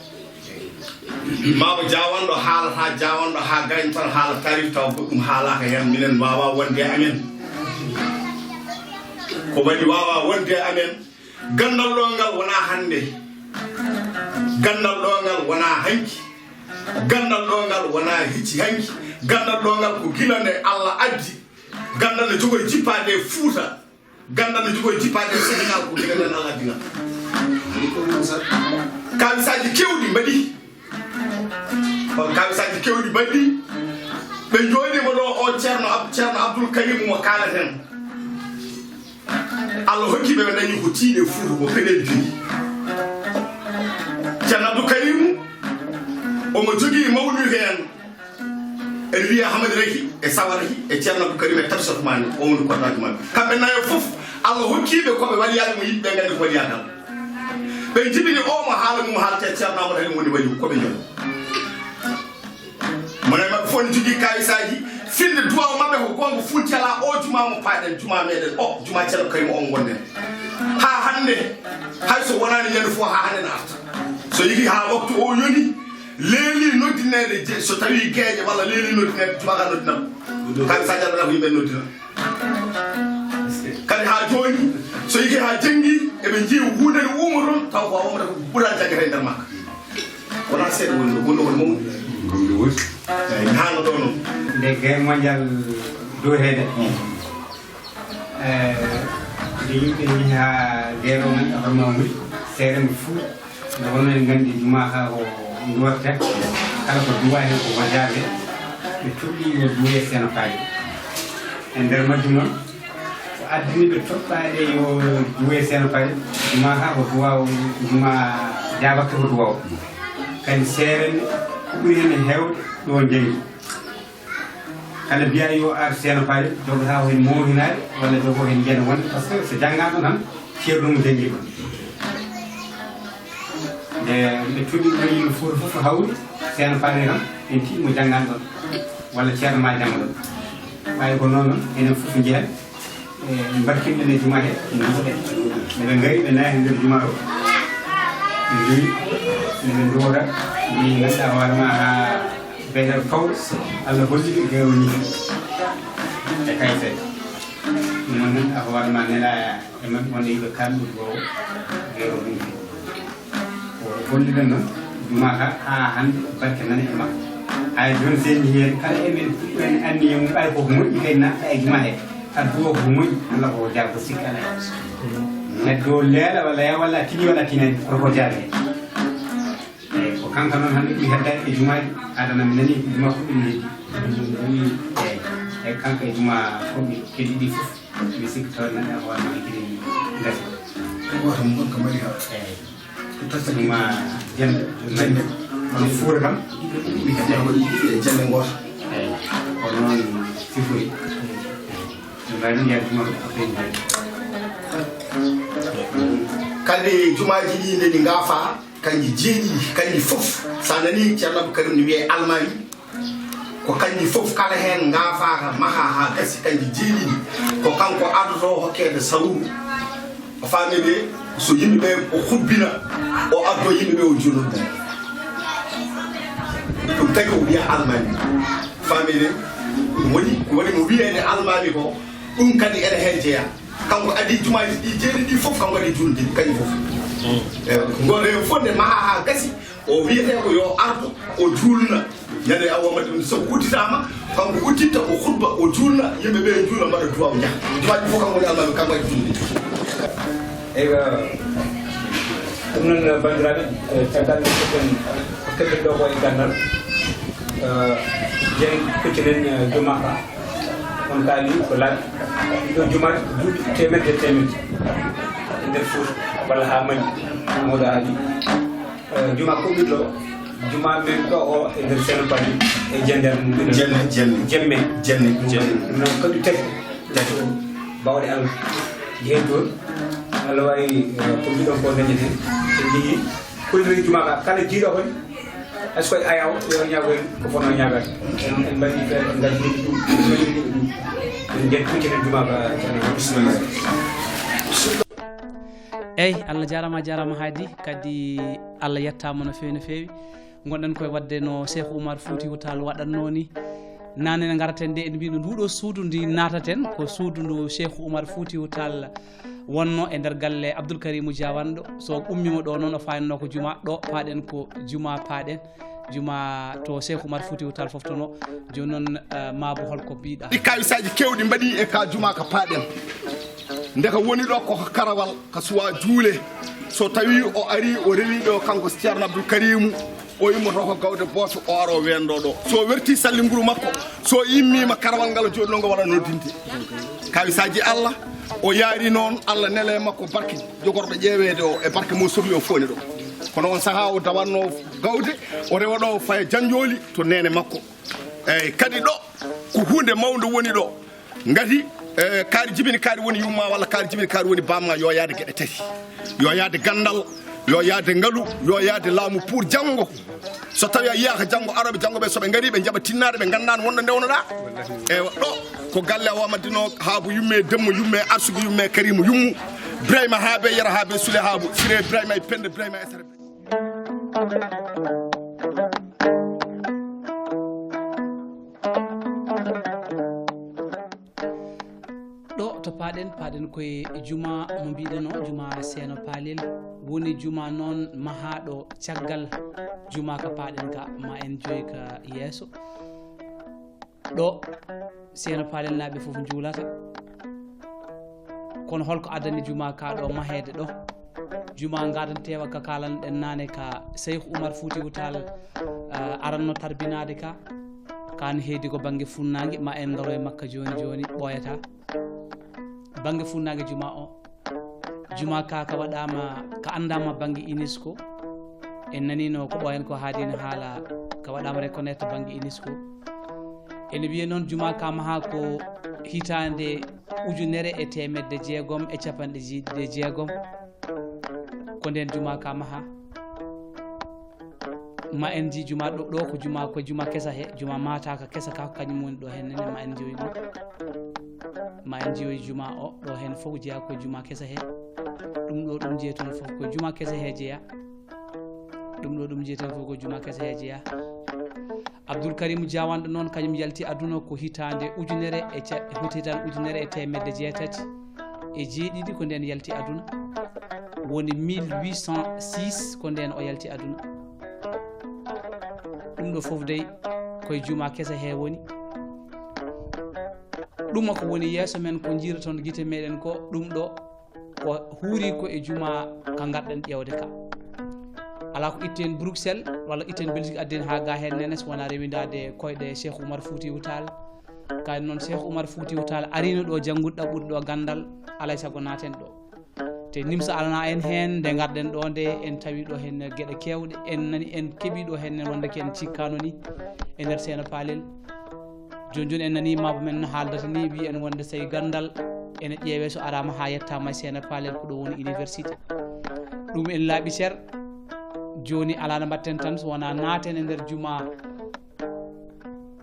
maa ko jaawanɗo haalata, jaawanɗo haa gayna tan haala taarif tawa goɗɗum haalaaka heen, minen waawaa wonde e amen. Ko waɗi waawaa wonde e amen, ganndal ɗo ngal wonaa hannde, ganndal ɗo ngal wonaa hanki, ganndal ɗo ngal wonaa hecci hanki, ganndal ɗo ngal ko gila nde Allah addi, ganndal ne jogori jippaade e Fuuta. Ganndal no jogori jippaade e Senegaal ko gila nden Allah dina. Kaalisaaji keewɗi mbaɗi. On kaalisaaji keewɗi mbaɗi. Ɓe njooɗiima ɗo o Ceerno Ab-, Ceerno Abdul Karim mo kaalaten. Allah hokki ɓe, ɓe dañi ko tiiɗe Fuuta ko peɗeeli joyi. Ceerno Abdul Karim omo jogii mawluudu heen. Ene wiya Hamadi Rahi e Sawa Rahi e Ceerno Abdou Karim e Tafsir Ousmane, o woni kornaajo maɓɓe. Kamɓe nayo fof, Allah hokkiiɓe ko ɓe waliyaade mo, yimɓe nganndi ko waliyaade Allah. Ɓe njibini o mo haala mum haalate Ceerno Amadou Halim woni waliyu, ko ɓe njoɓo. Mo nayi maɓɓe fof ne jogii kaayisaaji, finde duwaaw maɓɓe ko goonga fuuti alaa o juma mo paaɗen, juma meɗen o, juma Ceerno Karim o mo ngonɗen. Haa hannde, hay so wonaani ñande fof haa hannde ne arta. So yehii haa waktu o yoni, leeli noddineede je-, so tawii geeƴe walla leeli noddineede, tubaakaa noddinam. Kaalisaaji alaa ko yimɓe noddina. Kadi haa jooni, so yehii haa janngi, eɓe njiya huunde ne uuma toon, taw ko a ummata ko ɓuraa janngeede e nder makka. Wonaa seeɗa woni ɗo, woni ɗo woni mawni. Eyi, mi haalno ɗo noon. Nde guerre mondial dooreede, eh, nde yimɓe njehi haa guerre o, ganduɗa hoorema wuli, seerenɓe fuu, nde wonno en nganndi juma ka ko nduwatta, kala ko duwa heen ko wajaaɓe, ɓe toɗɗi yo duwe Seeno Paali. E nder majjum noon, ko addani ɓe toɗɗaade yo duwe Seeno Paali, juma ka ko duwa o, juma jaabatte ko duwa o. Kadi seerenɓe ko ɓuri heen heewde ɗo njangi. Kala mbiya yo ar Seeno Paali, jogotaa ko heen moohinaade, walla jogo heen njiyande wonde, par ce que so janngaama tan, ceerno mum janngi ɗum. Nde ɓe toɗɗi ɗo yimɓe Fuuta fof hawri, Seeno Paali tan, en tiɗi mo janngan ɗon, walla ceerno ma jannga ɗon. Ɓay ko noon, enen fof njehen, e mbarkinɗen e juma he, nduuɗen. Nde ɓe ngari, ɓe naati nder juma o, ɓe njoni, nde ɓe nduwoda, mbi ganduɗa hoore ma haa beetel faw, Allah holli ɓe geero ni e kayfeede. Ɗum noon, a hoore ma nela e maɓɓe wonde yiɓe kamɓe duwawo geero ɗum. Ko holliɗen noon, juma ka haa hannde barke nana e makko. Hay jooni so en njehii heen, kala e men fuɗɗo en anniya mum, ɓay koko moƴƴi kadi naatɗa e juma he, adduwa koko moƴƴi, Allah koko jaabo, sikki alaa heen. Neɗɗo leela walla ya walla a tini walla a tinani, koko jaabe. Eyi, ko kanko noon hannde ɓuri heddaade e jumaaji, adana mi nani ko juma ko ɗum heddi. Eyi, eyi, kanko e juma ko ɓe keddi ɗi fof, mi sikki tawa nani a hoore ma kadi ngasi. Ko goto mo gon ko mari ha. Eyi. Ko tasa ɗum ma jannde. Jannde. Kono fuure kam. Ɓe jannde waɗi e jannde gooto. Eyi. Ko noon sifori. Ɓe mbawi ɗum yaade juma ko ɓe jannde. Kadi jumaaji ɗi nde ɗi ngaafa, kanji jeeɗiɗi, kanji fof. Sa nani Ceerno Abdou Karim ne wiyee almaami. Ko kanji fof kala heen ngaafaaka, mahaa haa gasi, kanji jeeɗiɗi. Ko kanko ardotoo hokkeede sawru. A faami de, so yimɓe ɓe o hubbina, o addoo yimɓe ɓe o juuloo ɗum. Ɗum tagi o wiya almaami. Faami de, ɗum woni, ko woni mo wiyeede almaami ko, ɗum kadi ene heen jeyaa. Kanko adii jumaaji ɗi jeeɗiɗi fof, kanko adii juulde ɗi, kañum fof. Eewa, ngol rewo fof nde mahaa haa gasi, o wiyetee ko yo ardo, o juulna. Ñande awa waɗde ɗum, so udditaama, kanko udditta, o khutba, o juulna, yimɓe ɓe njuula, mbaɗa duwaaw, njaha. Jumaaji fof kanko woni almaami, kanko adii juulde ɗi. Eywa, ɗum noon, banndiraaɓe, eh, caggal nde keɗen, keɗen ɗo ko e ganndal, eh, jeen kuccinen, eh, juma ka. On kaali ko laaɓi. Ɗiɗo jumaaji duuɓi teemedde e teemedde e nder Fuuta, walla haa mani. Mawɗo haali. Eh, juma ko ɓiɗɗo, juma men ɗo o e nder Seeno Paali e jendere mum. Jenne, jenne. Jemme. Jenne. Jenne. Ɗum noon ko ɗi tati. Tati. Bawɗe Allah. Jehen toon. Allah wawi, eh, ko mbiɗon ko dañeten. En njehii. Kulliri juma ka kala jiiɗo kon. Est-ce que ayaw yo ñaago en ko fono ñaagata? En, en mbaɗi feere, en ngaddi ɗum, en mbaɗi ɗum. En njetti kuccinen juma ka, bismillah. Eyyi, Allah jarama, jarama Haadi. Kadi Allah yettama no fewi, no fewi. Gonɗen koye wadde no Cheikh Oumar Foutiyou Tall waɗatno ni. Nane ne garaten de, en mbino nduɗo suudu ndi nataten, ko suudu ndu Cheikh Oumar Foutiyou Tall wonno e nder galle Abdoul Karimou Diawane ɗo. So ummima ɗo noon, o fayanno ko juma, ɗo paaɗen ko juma paaɗen. Juma to Cheikh Oumar Foutiyou Tall foftono. Joni noon, eh, Mabo, holko mbiɗa? Ɗi kawisaji kewɗi mbaɗi e ka juma ka paaɗen. Nde ka woni ɗo ko karawal ka suwa juule. So tawi o ari, o rewi ɗo kanko Ceerno Abdoul Karimou, o immoto ko gawde boofe, o aro wendo ɗo. So werti salli nguru makko, so immima karawal ngal o joɗɗo ngo waɗa noddinde. Kawisaji Allah, o yaari noon Allah nele makko barke jogorɗo ƴeeweede o e barke mo sohli o fof ne ɗo. Kono on saha o dawanno gawde, o rewa ɗo faya Janjoli to nene makko. Eyyi, kadi ɗo ko hunde mawnde woni ɗo. Ngati, eh, kaari jibini kaari woni yumma walla kaari jibini kaari woni bamma, yo yaade geɗe tati. Yo yaade gandal, yo yaade ngalu, yo yaade laamu pour janngo. So tawi a yiyaka janngo, aroɓe janngo ɓe, so ɓe ngari ɓe njaɓa tinnaɗe, ɓe nganndaano wonɗo ndewnoɗa. Eywa, ɗo ko galle Awa Madina o, Haabo yumme Demmo, yumme Arsugu, yumme Karimu yummu. Ibrahima Haabe, Yero Haabe, Sule Haabo, Sire Ibrahima e Penda Ibrahima e Sere. Ɗo to paaɗen, paaɗen koye juma mo mbiɗen o, juma Seeno Paalel. Woni juma noon mahaaɗo caggal juma ka paaɗen ka, ma en joy ka yeeso. Ɗo Seeno Paalel naaɓe fof njuulata. Kono holko addani juma ka ɗo maheede ɗo? Juma ngadanteewa ka kaalanɗen naane ka Seyku Umar Fuutiyu Taal, ah, aranno tarbinaade ka. Kaan heedi ko bannge funnaange, ma en ngaro e makka jooni jooni, ɓooyata. Bannge funnaange juma o, juma ka, ka waɗaama, ka anndaama bannge UNESCO. En naniino ko ɓooyan ko haadino haala, ka waɗaama reconnaître bannge UNESCO. Ene wiyee noon juma ka maha ko hitaande ujunere e teemedde jeegom e capanɗe jeeɗiɗi e jeegom. Ko ndeen juma ka maha. Ma en nji juma ɗo, ɗo ko juma, ko juma kesa he, juma mataka kesa ka, ko kañum woni ɗo heen nene, ma en njoyi ɗum. Ma en njoyi juma o, ɗo heen fof jeya ko juma kesa he. Ɗum ɗo, ɗum jeya toon fof ko juma kesa he jeya. Ɗum ɗo, ɗum jeya toon fof ko juma kesa he jeya. Abdoul Karim Diawanɗo noon, kañum yalti aduna ko hitaande ujunere e ca-, hitaande ujunere e teemedde jeetati e jeeɗiɗi, ko ndeen yalti aduna. Woni mille huit cent six, ko ndeen o yalti aduna. Ɗum ɗo fof dey koye juma kesa he woni. Ɗum ko woni yeeso men, ko njiiroton gite meɗen ko, ɗum ɗo ko huuri ko e juma ka ngarɗen ƴeewde ka. Alaa ko itten Bruxelles walla itten Belgique adden haa ga heen nene, so wonaa rewindaade koyɗe Cheikh Oumar Foutiyou Tall. Kañum noon Cheikh Oumar Foutiyou Tall arino ɗo janngude, ɗaɓɓude ɗo ganndal, alaa e sago naaten ɗo. Te nimsa alana en heen, nde ngarɗen ɗo nde, en tawi ɗo heen geɗe keewɗe, en nani, en keɓi ɗo heen wonde ko en cikkaano ni e nder Seeno Paalel. Jooni jooni en nani maabo men no haaldata ni, wiyi en wonde sey ganndal ene ƴeewe so araama haa yettaama e Seeno Paalel, ko ɗo woni université. Ɗum en laaɓi cer. Jooni alaa no mbaɗten tan so wonaa naaten e nder juma,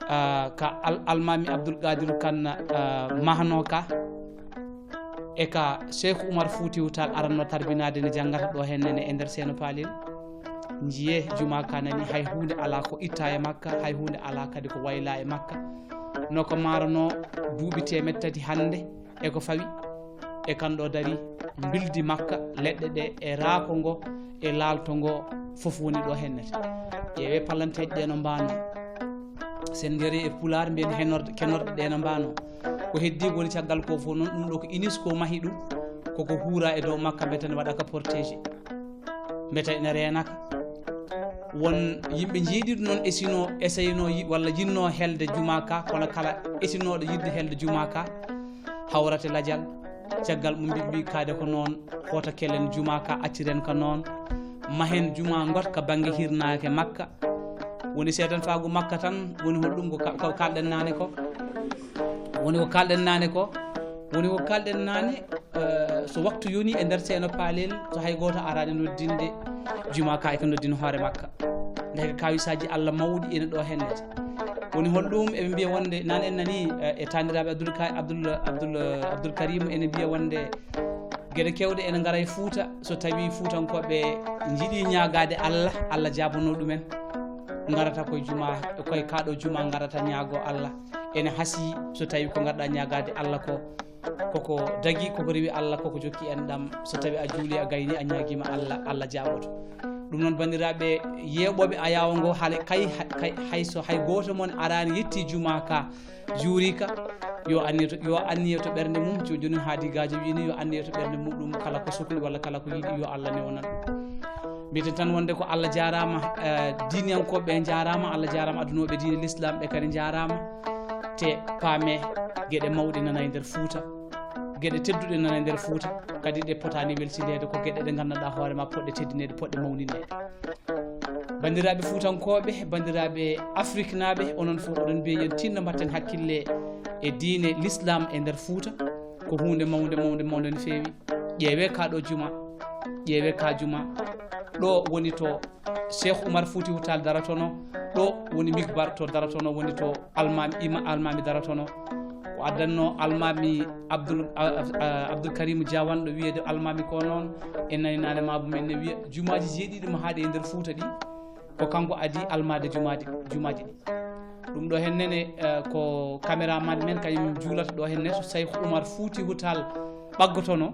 ah, ka Al-, Almaami Abdul Qaadiru Kan, ah, mahno ka. E ka Cheikh Oumar Foutiyou Tall aranno tarbinaade ne janngata ɗo heen nene e nder Seeno Paalel. Njiyee juma ka nani hay huunde alaa ko itta e makka, hay huunde alaa kadi ko wayla e makka. No ko maarano duuɓi teemeɗɗe tati hannde e ko fawi, e kan ɗo dari mbildi makka, leɗɗe ɗe e raako ngo e laalto ngo fof woni ɗo heen nete. Ƴeewee palanteeje ɗe no mbaano. Sen ngari e Pulaar mbiyen henorde, kenorde ɗe no mbaano. Ko heddi woni caggal ko fof noon, ɗum ɗo ko UNESCO mahi ɗum, koko huura e dow makka, mbete ne waɗa ka protégé, mbete ene reenaka. Won yimɓe jeeɗiɗo noon esino, eseyno yi-, walla yinno helde juma ka, kono kala esinooɗo yiɗde helde juma ka, hawrate lajal. Caggal ɗum mbi-, mbi kaade ko noon, hoto kelen juma ka, acciren ka noon. Mahen juma ngot ka bannge hirnaake makka. Woni seedan faagu makka tan, woni hol ɗum ko ka-, ko kalɗen naane ko? Woni ko kalɗen naane ko? Woni ko kalɗen naane, eh, so waktu yoni e nder Seeno Paalel, so hay gooto araani noddinde juma ka, e ko noddin hoore makka. Ndeke kawisaaji Allah mawɗi ene ɗo hennete. Woni hol ɗum eɓe mbiya wonde, naan en nani, eh, e taaniraaɓe Abdul Ka-, Abdul, Abdul, Abdul Karim ene mbiya wonde geɗe keewɗe ene ngara e Fuuta, so tawi Fuutankooɓe njiɗi ñaagaade Allah, Allah jaabano ɗumen. Ngarata koye juma, koye kaɗo juma ngarata ñaago Allah. Ene hasi so tawi ko ngarɗa ñaagaade Allah ko, koko dagi, koko rewi Allah, koko jokki en ɗam. So tawi a juuli, a gayni, a ñaagima Allah, Allah jaaboto. Ɗum noon, banndiraaɓe yeeɓooɓe ayaawo ngo, haale kay, kay, hay so hay gooto mon araani yetti juma ka, juuri ka, yo anniyo to, yo anniyo to ɓernde mum. Jo-, jooni haadi gaajo wiini yo anniyo to ɓernde muɗum, kala ko sukli walla kala ko yiɗi, yo Allah newnan. Mbiyeten tan wonde ko Allah jaaraama, eh, diiniyankooɓe ɓe njaaraama, Allah jaaraama adunooɓe diine l'islam ɓe kadi njaaraama. Te paame geɗe mawɗe nana e nder Fuuta, geɗe tedduɗe nana e nder Fuuta, kadi ɗe potaani welsindeede, ko geɗe ɗe nganndanɗaa hoore ma poɗɗe teddineede, poɗɗe mawnineede. Banndiraaɓe Fuutankooɓe, banndiraaɓe Afriknaaɓe, onon fof oɗon mbiya yen tinno mbatten hakkille e diine l'islam e nder Fuuta. Ko huunde mawnde, mawnde, mawnde no feewi. Ƴeewee kaa ɗo juma, ƴeewee kaa juma. Ɗo woni to Cheikh Oumar Foutiyou Tall daratono, ɗo woni mikbar to daratono, woni to almaami, ima-, almaami daratono. Ko addanno almaami Abdul, a, a, Abdul Karim Diawane ɗo wiyeede almaami ko noon, en nani naane maabo men ne wiya jumaaji jeeɗiɗi mo haaɗi e nder Fuuta ɗi, ko kanko adi almaade jumaaji, jumaaji ɗi. Ɗum ɗo heen nene, eh, ko caméraman men kañum juulata ɗo heen ne, so Cheikh Oumar Foutiyou Tall ɓaggotono,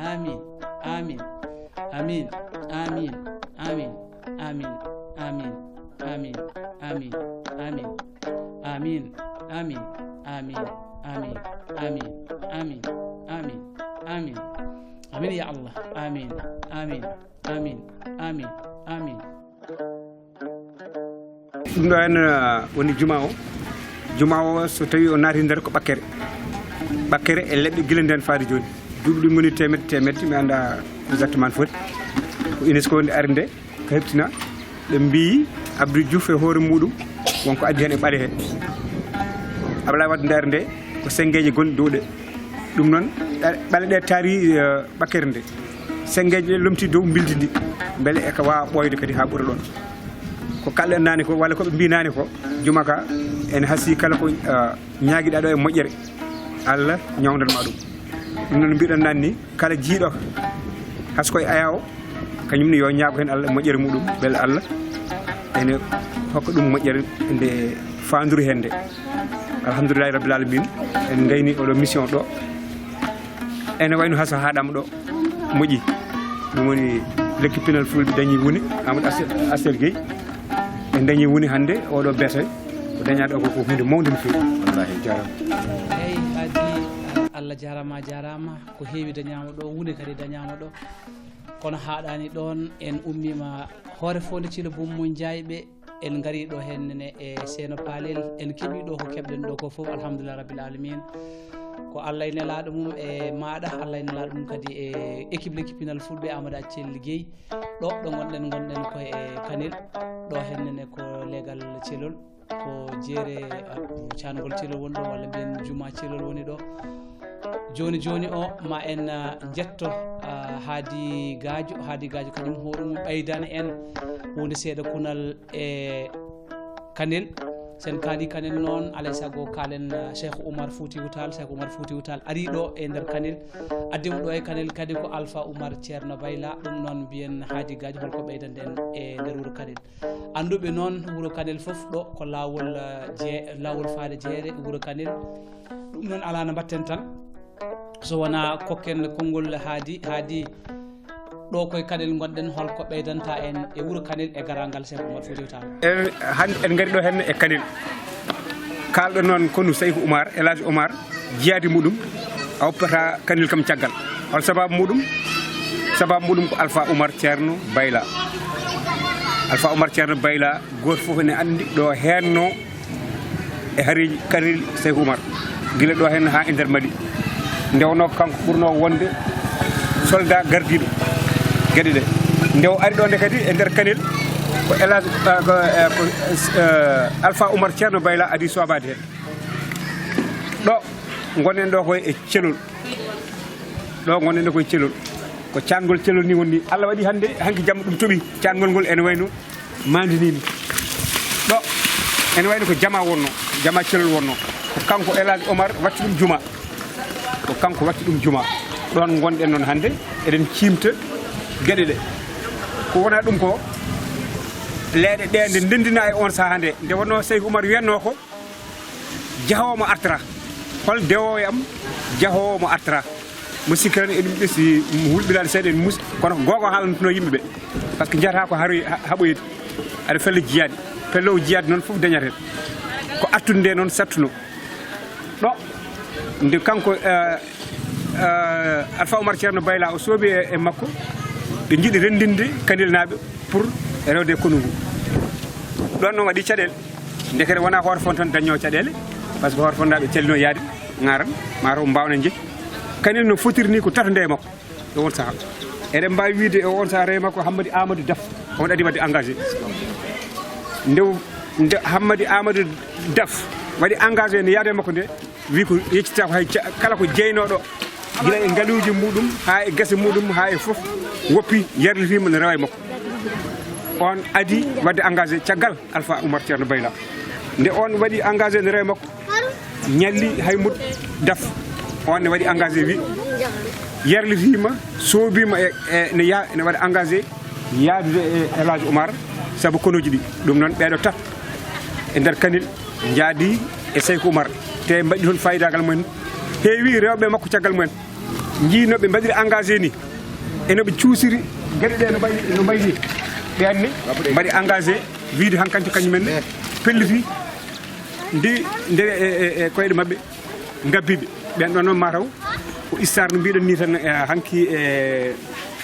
Amin. Amin. Amin. Amin. Amin. Amin. Amin. Amin. Amin. Amin. Amin. Amin. Amin. Amin. Amin. Amin. Amin. Amin. Amin. Ya Allah. Amin. Amin. Amin. Amin. Amin. Amin. Ɗum ɗo henna woni juma o. Juma o, so tawi o naati nder, ko ɓakkere. Ɓakkere e leɗɗe gila nden faade jooni. Duuɓi ɗum ngoni teemedde, teemedde, mi annda exactement no foti. Ko UNESCO woni ari nde, ka heɓtina. Ɓe mbiyi Abdou Diouf e hoore muɗum, wonko addi hen e ɓale he. Ablaye Wade nde ari nde, ko senngeeji gonɗi dow ɗe. Ɗum noon, ɓale ɗe taari, eh, ɓakkere nde. Senngeeji ɗe lomti dow mbildi ndi. Mbele eka waawa ɓooyde kadi haa ɓura ɗoon. Ko kalɗen naane ko, walla ko ɓe mbii naane ko, juma ka, ene hasii kala ko, eh, ñaagiɗaa ɗo e moƴƴere, Allah ñawndan ma ɗum. Ɗum noon mbiɗon naane ni, kala jiiɗo hasko e aya o, kañum ne yo ñaago heen Allah moƴƴere muɗum, mbele Allah ene hokka ɗum moƴƴere nde faanduri heen nde. Alhamdulillahi Rabbil Alamin, en ngayni oɗo mission ɗo. Ene wayno hasa haɗama ɗo moƴƴi. Ɗum woni lekki pinal fulɓe dañi wune, Amadou Asel, Asel Gueye. En dañi wune hannde oɗo beete. Ko dañaɗo ko, ko hunde mawnde no feewi. Wallahi, jarama. Eyyi, Hadi, Allah jarama, jarama. Ko heewi dañama ɗo, wune kadi dañama ɗo. Kono haaɗani ɗon, en ummima hoore fonde Thilo Boom mo Jayɓe, en ngari ɗo henne e Seeno Palel, en keɓi ɗo ko keɓɗen ɗo ko fof, alhamdulillah rabbil alamin. Ko Allah e nelaɗo mum e maɗa, Allah e nelaɗo mum kadi e équipe, l'équipe pinal fulɓe Amadou Accel Gueye. Ɗo, ɗo ngonɗen, ngonɗen ko e Kanel, ɗo henne ko legal Celol. Ko jeere, ah, caangol Celol woni ɗo, walla mbiyen juma Celol woni ɗo. Jooni jooni o, ma en, ah, njetto, ah, Haadi Gaajo. Haadi Gaajo kañum hoore mum ɓeydana en huunde seeɗa kunal e Kanel. Sen kaali Kanel noon, alay sago kaalen, ah, Cheikh Oumar Foutiyou Tall. Cheikh Oumar Foutiyou Tall ari ɗo e nder Kanel. Addi mo ɗo e Kanel kadi ko Alpha Oumar Ceerno Bayla. Ɗum noon mbiyen Haadi Gaajo, holko ɓeydande en e nder wuro Kanel? Annduɓe noon wuro Kanel fof ɗo ko laawol, eh, jee-, laawol faade jeere wuro Kanel. Ɗum noon alaa no mbatten tan. So wonaa kokken konngol haadi, haadi ɗo koye Kanel ngonɗen, holko ɓeydanta en e wuro Kanel e garaangal Seeku Umar Fuutiyu Taal? En, han-, en ngari ɗo henne e Kanel. Kaalɗo noon konu Seeku Umar, El Hadj Umar, jiyaadi muɗum, a woppata Kanel kam caggal. Hol sababu muɗum? Sababu muɗum ko Alfa Umar Ceerno Bayla. Alfa Umar Ceerno Bayla, gooto fof ene anndi ɗo heenno e hariiji Kanel Seeku Umar, gila ɗo heen haa e nder Mali. Nde wonno ko kanko ɓurno wonde soldat gardiiɗo geɗe ɗe. Nde o ari ɗo nde kadi e nder Kanel, ko El Hadj, eh, ko, eh, ko, eh, Alfa Umar Ceerno Bayla adi sobaade heen. Ɗo ngonɗen ɗo koye e Celol. Ɗo ngonɗen ɗo koye Celol. Ko caangol Celol ni woni. Allah waɗi hannde, hanki jamma ɗum toɓi. Caangol ngol ene wayno maandi ni. Ɗo ene wayno ko jama wonno, jama Celol wonno. Ko kanko El Hadj Omar watti ɗum juma. Ko kanko watti ɗum juma. Ɗon ngonɗen noon hannde, eɗen ciimta geɗe ɗe. Ko wona ɗum ko, leeɗe ɗe nde ndenndina e on sahaa nde, nde wonno Seeku Umar wiyatno ko, jahoowo mo artata. Hol dewoowo e am, jahoowo mo artata? Mo sikki tan eɗum ɓesdi, mo hulɓinaade seeɗa en mus, kono ko goonga haalantuno yimɓe ɓe. Par ce que njiyata ko haroy ha-, haɓoyde. Aɗa fella jiyaade. Pellowo jiyaade noon fof dañata heen. Ko artude nde noon sattuno. Ɗo, nde kanko, eh, eh, Alfa Umar Ceerno Bayla o soobi e, e makko, ɓe njiɗi renndinde Kanelnaaɓe pour rewde e konu ngu. Ɗon noon waɗi caɗeele. Ndekete wonaa Hoore Fonde tan dañnoo caɗeele, par ce que Hoore Fonde naaɓe callinoo yaade ŋaaran, maa taw mbaaw na njehi. Kanel no fotiri ni ko tato nde e makko e on sahaa. Eɗen mbaawi wiyde e on sahaa rewi makko Hammadi Amadou Daf, on adi waɗde engagé. Nde, nde Hammadi Amadou Daf waɗi engagé ne yaade makko nde, wi ko yeccita ko hay ca-, kala ko jeynooɗo, gila e ngaluuji muɗum, haa e gese muɗum, haa e fof, woppi, yarlitiima ne rewa e makko. On adi waɗde engagé caggal Alfa Umar Ceerno Bayla. Nde on waɗi engagé ne rewa e makko, ñalli hay mut daf. On ne waɗi engagé wi, yarlitiima, soobiima e, e ne yaa, ene waɗa engagé yaadude e El Hadj Oumar, sabu konuuji ɗi. Ɗum noon, ɓeeɗo tato e nder Kanel njaadi e Seyku Oumar, te mbaɗi toon faayidagal mumen. Heewi rewɓe makko caggal mumen, njii no ɓe mbaɗiri engagé ni, e no ɓe cuusiri geɗe ɗe no mbayi, no mbayi ni. Ɓe anni mbaɗi engagé wiide hankanti kañumen ne pelliti ndi nde e, e, e koyɗe maɓɓe. Ngabbiiɓe ɓen ɗon noon, mataw ko histoire no mbiɗon ni tan, eh, hanki e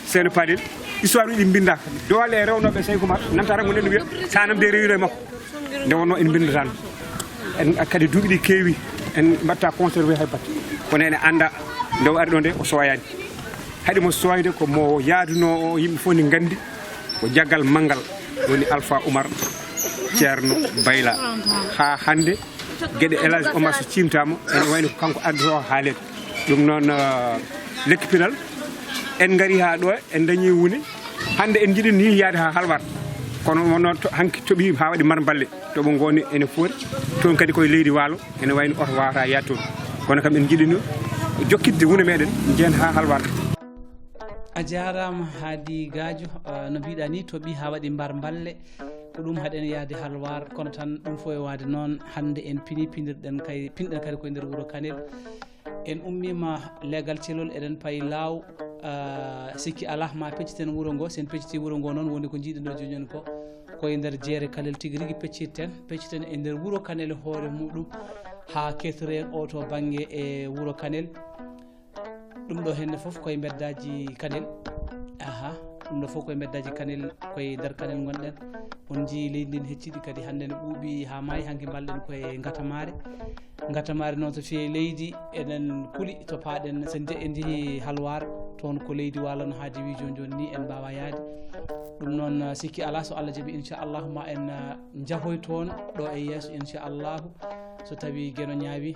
Seyno Palel. Histoire uji mbindaaka. Doole e rewnoɓe Seyku Oumar, nanta tan ko neɗɗo wiya, tanam de rewino e makko. Nde wonno en mbindataan. En kadi duuɓi ɗi keewi, en mbatta conservé hay batte. Kono ene annda nde o ari ɗo nde o sowayaani. Haɗi mo soyde ko mo yaaduno o, yimɓe fof ne nganndi ko jaggal manngal woni Alpha Oumar Ceerno Bayla. Haa hannde geɗe El Hadj Oumar so ciimtaama, ene wayno ko kanko addoto haalede. Ɗum noon, eh, lekki pinal, en ngari haa ɗo, en dañi wune. Hannde en njiɗi ni yaade haa Halwar. Kono wonno to-, hanki toɓi haa waɗi marmballe. To ɓe ngoni ene foori. Toon kadi koye leydi waalo. Ene wayno oto waawata yaade toon. Kono kam en njiɗino jokkitde wune meɗen, njehen haa Halwar. A jaaraama Haadi Gaajo, ah, no mbiɗa ni, toɓi haa waɗi mbar mballe. Ko ɗum haɗen yaade Halwar, kono tan ɗum fof e waade noon, hannde en pini, pinirɗen kay, pinɗen kadi koye nder wuro Kanel. En ummiima leegal Celol, eɗen payi laaw, ah, sikki alaa ma pecciten wuro ngo. So en pecciti wuro ngo noon, woni ko njiɗen ɗo jooni ko, koye nder jeere Kanel tigi rigi pecciten, pecciten e nder wuro Kanel hoore muɗum, haa kettore en oo to bannge e wuro Kanel. Ɗum ɗo henne fof koye mbeddaaji Kanel. Aha, ɗum ɗo fof koye mbeddaaji Kanel, koye nder Kanel ngonɗen. On njii leydi ndin hecciɗi kadi hannde ne ɓuuɓi haa maayi, hanki mbalɗen koye ngatamaare. Ngatamaare noon so fiyee leydi, eɗen kuli to paaɗen, so nje-, en njehii Halwar, toon ko leydi waalo no haadi wii jooni jooni ni, en mbaawa yaade. Ɗum noon, sikki alaa, so Allah jaɓi, inchallahu, ma en, ah, njahoy toon ɗo e yeeso, inchallahu, so tawii Geno ñaawi.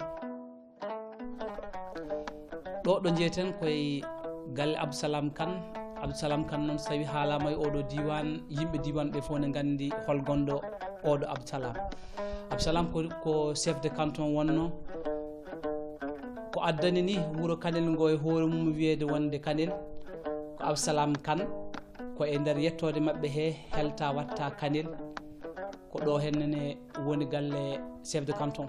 Ɗo, ɗo njeyeten koye galle Abdou Salam Kane. Abdou Salam Kane noon, so tawii haalaama e oɗo diiwaan, yimɓe diiwaan ɓe fof ne nganndi hol gonɗo oɗo Abdou Salam. Abdou Salam ko, ko chef de canton wonno. Ko addani ni wuro Kanel ngo e hoore mum wiyeede wonde Kanel, ko Abdou Salam Kane. Ko e nder yettoode maɓɓe he helta watta Kanel. Ko ɗo henne ne woni galle chef de canton.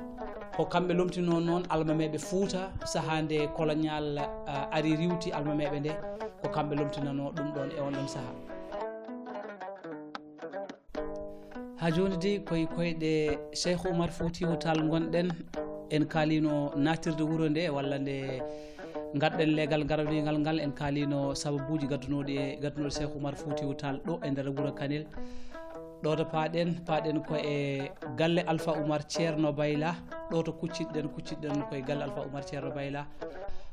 Ko kamɓe lomtinoo noon almameeɓe Fuuta, sahaa nde colonial, ah, ari riiwti almameeɓe nde, ko kamɓe lomtinanoo ɗum ɗoon e oon ɗoon sahaa. Haa jooni dey, koye koyɗe Cheikh Oumar Foutiyou Tall ngonɗen. En kaaliino naatirde wuro nde, walla nde ngarɗen leegal garoygal ngal, en kaaliino sababuuji gaddunooɗi e, gaddunooɗi Cheikh Oumar Foutiyou Tall ɗo e nder wuro Kanel. Ɗo to paaɗen, paaɗen ko e galle Alpha Oumar Ceerno Bayla, ɗo to kuccitɗen, kuccitɗen ko e galle Alpha Oumar Ceerno Bayla.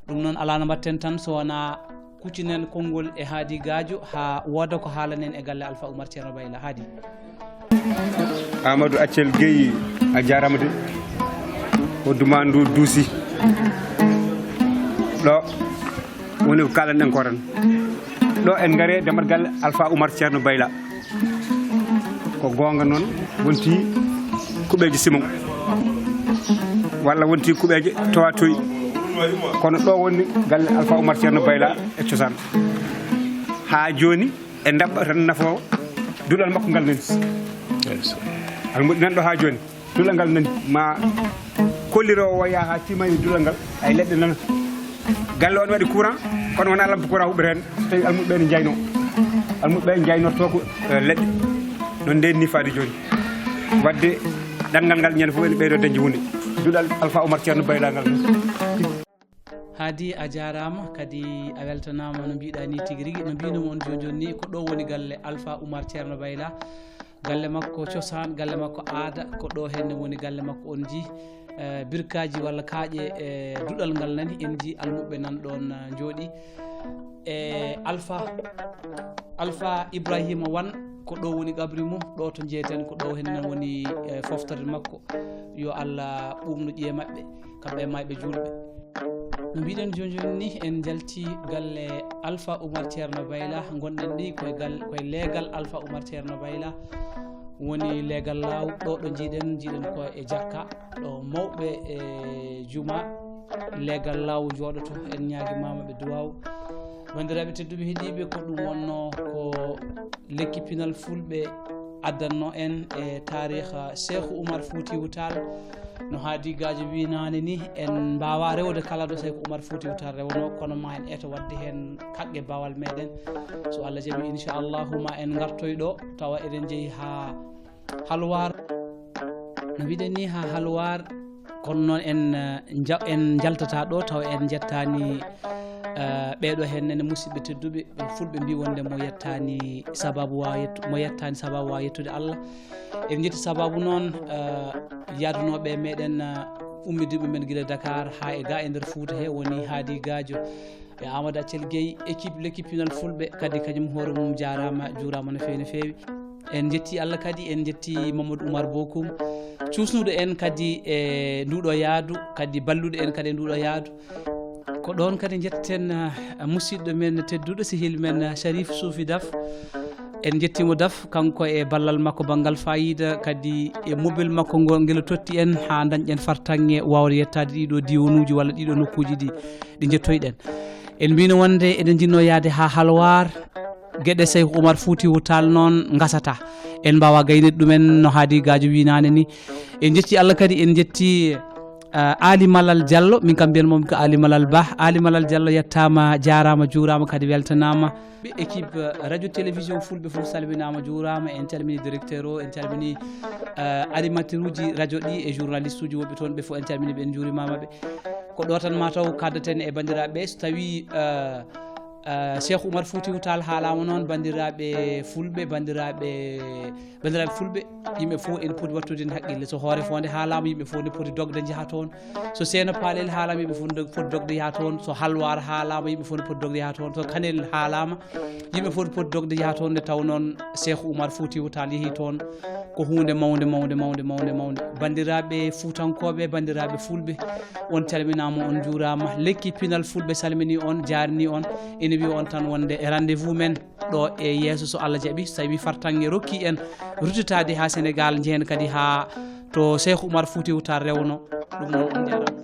Ɗum noon, alaa no mbaɗten tan so wonaa kuccinen konngol e Haadi Gaajo, haa wooda ko haalanen e galle Alpha Oumar Ceerno Bayla. Haadi. Amadou Accel Gueye, a jaaraama de. Hodduma ndu duusi. Ɗo woni ko kaalanɗen ko tan. Ɗo en ngare dammal galle Alpha Oumar Ceerno Bayla. Ko goonga noon, wonti kuɓeeje simon, walla wonti kuɓeeje towatoy. Kono ɗo woni galle Alpha Oumar Ceerno Bayla e cosaan. Haa jooni, e ndaɓɓa tan nafoowo duɗal makko ngal nani. Almuɓɓe nan ɗo haa jooni. Duɗal ngal nani. Ma kolliroowo o yaha haa tiimani duɗal ngal, ay leɗɗe nana. Galle on waɗi courant, kono wonaa lampe courant huɓɓata heen, so tawi almuɓɓe ɓe ne njayno. Almuɓɓe ɓe njaynorto ko, eh, leɗɗe. Noon nde ni faade jooni. Wadde ɗanngal ngal ñande fof ene ɓeydo dañde huunde. Duɗal Alpha Oumar Ceerno Bayla ngal nani. Haadi, a jaaraama, kadi a weltanaama no mbiɗa ni tigi rigi. No mbinoomi on jooni jooni ni, ko ɗo woni galle Alpha Oumar Ceerno Bayla. Galle makko cosaan, galle makko aada, ko ɗo henne woni galle makko. On njii, eh, birkaaji walla kaaƴe, eh, duɗal ngal nani, en njii almuɓɓe nan ɗoon, eh, njooɗi. E Alpha, Alpha Ibrahima Wan, ko ɗo woni qabri mum, ɗo to njeeten, ko ɗo henne woni, eh, foftorde makko. Yo Allah ɓuuɓnu ƴiye maɓɓe, kamɓe e maayɓe juulɓe. No mbiɗen jooni jooni ni, en njalti galle Alpha Oumar Ceerno Bayla, ngonɗen ni koye gal-, koye leegal Alpha Oumar Ceerno Bayla, woni leegal laaw, ɗo ɗo njiiɗen, njiiɗen ko e jakka, ɗo mawɓe e juma, leegal laaw njooɗoto, en ñaagimaama ɓe duwaaw. Banndiraaɓe tedduɓe heɗiiɓe, ko ɗum wonno ko lekki pinal fulɓe addanno en e taariikh Cheikh Oumar Foutiyou Tall. No Haadi Gaajo wi naane ni, en mbaawa rewde kala ɗo Cheikh Oumar Foutiyou Tall rewnoo, kono ma en eto waɗde heen kaɓɓe baawal meɗen. So Allah jaɓi, inchallahu, ma en ngartoy ɗo, tawa eɗen njehi haa Halwaar. No mbiɗen ni, haa Halwaar, kono noon en, eh, nja-, en njaltataa ɗo, tawa en njettaani, eh, ɓeeɗo heen nene musidɓe tedduɓe, ɓe fulɓe mbi wonde mo yettaani sababu waawa yettu-, mo yettaani sababu waawa yettude Allah. En njetti sababu noon, eh, yaadunooɓe e meɗen, eh, ummidiiɓe men gila Dakar haa e ga e nder Fuuta he, woni Haadi Gaajo e Amadou Accel Gueye, équipe, l'équipe pinal fulɓe, kadi kañum hoore mum jaaraama, juuraama no feewi, no feewi. En njetti Allah kadi, en njetti Mamadou Oumar Bokoum, cuusnuɗo en kadi e nduɗo yaadu, kadi balluɗo en kadi e nduɗo yaadu. Ko ɗoon kadi njetten, ah, musidɗo men tedduɗo, sehil men, ah, Sharif Soufi Daf. En njettiimo Daf, kanko e ballal makko banngal faayiida, kadi e mobile makko ngo ngel totti en haa ndañɗen fartaŋŋe waawde yettaade ɗiɗo diiwanuuji walla ɗiɗo nokkuuji ɗi, ɗi njettoyɗen. En mbiino wonde eɗen njinnoo yahde haa Halwaar, geɗe Cheikh Oumar Foutiyou Tall noon ngasataa. En mbaawaa gaynude ɗumen no Haadi Gaajo wi naane ni. En njetti Allah kadi, en njetti, eh, Ali Malal Diallo, min kam mbiyan mom ko Ali Malal Ba. Ali Malal Diallo yettaama, jaaraama, juuraama kadi weltanaama. Ɓe équipe, eh, radio télévision fulɓe fof salminaama, juuraama. En calmini directeur o, en calmini, eh, animateur uji radio ɗi e journaliste uji wonɓe toon ɓe fof, en calmini ɓe, en njuurimaama ɓe. Ko ɗo tan ma taw kaddaten e banndiraaɓe ɓe, so tawi, eh, eh, Cheikh Oumar Foutiyou Tall haalaama noon, banndiraaɓe fulɓe, banndiraaɓe, banndiraaɓe fulɓe, yimɓe fof ene poti wattude heen haqqille. So Hoore Foonde haalaama, yimɓe fof ne poti dogde njaha toon. So Seeno Paalel haalaama, yimɓe fof ne poti dogde yaha toon. So Halwaar haalaama, yimɓe fof ne poti dogde yaha toon. So Kanel haalaama, yimɓe fof ne poti dogde yaha toon. Nde taw noon Cheikh Oumar Foutiyou Tall yehi toon, ko huunde mawnde, mawnde, mawnde, mawnde, mawnde. Banndiraaɓe Fuutankooɓe, banndiraaɓe fulɓe, on calminaama, on njuuraama. Lekki pinal fulɓe salmini on, jaarini on, ene wi on tan wonde e rendez-vous men ɗo e yeeso, so Allah jaɓi, so tawi fartaŋŋe rokki en ruttitaade haa Senegaal, njehen kadi haa to Cheikh Oumar Foutiyou Tall rewno. Ɗum noon, on njaaraama.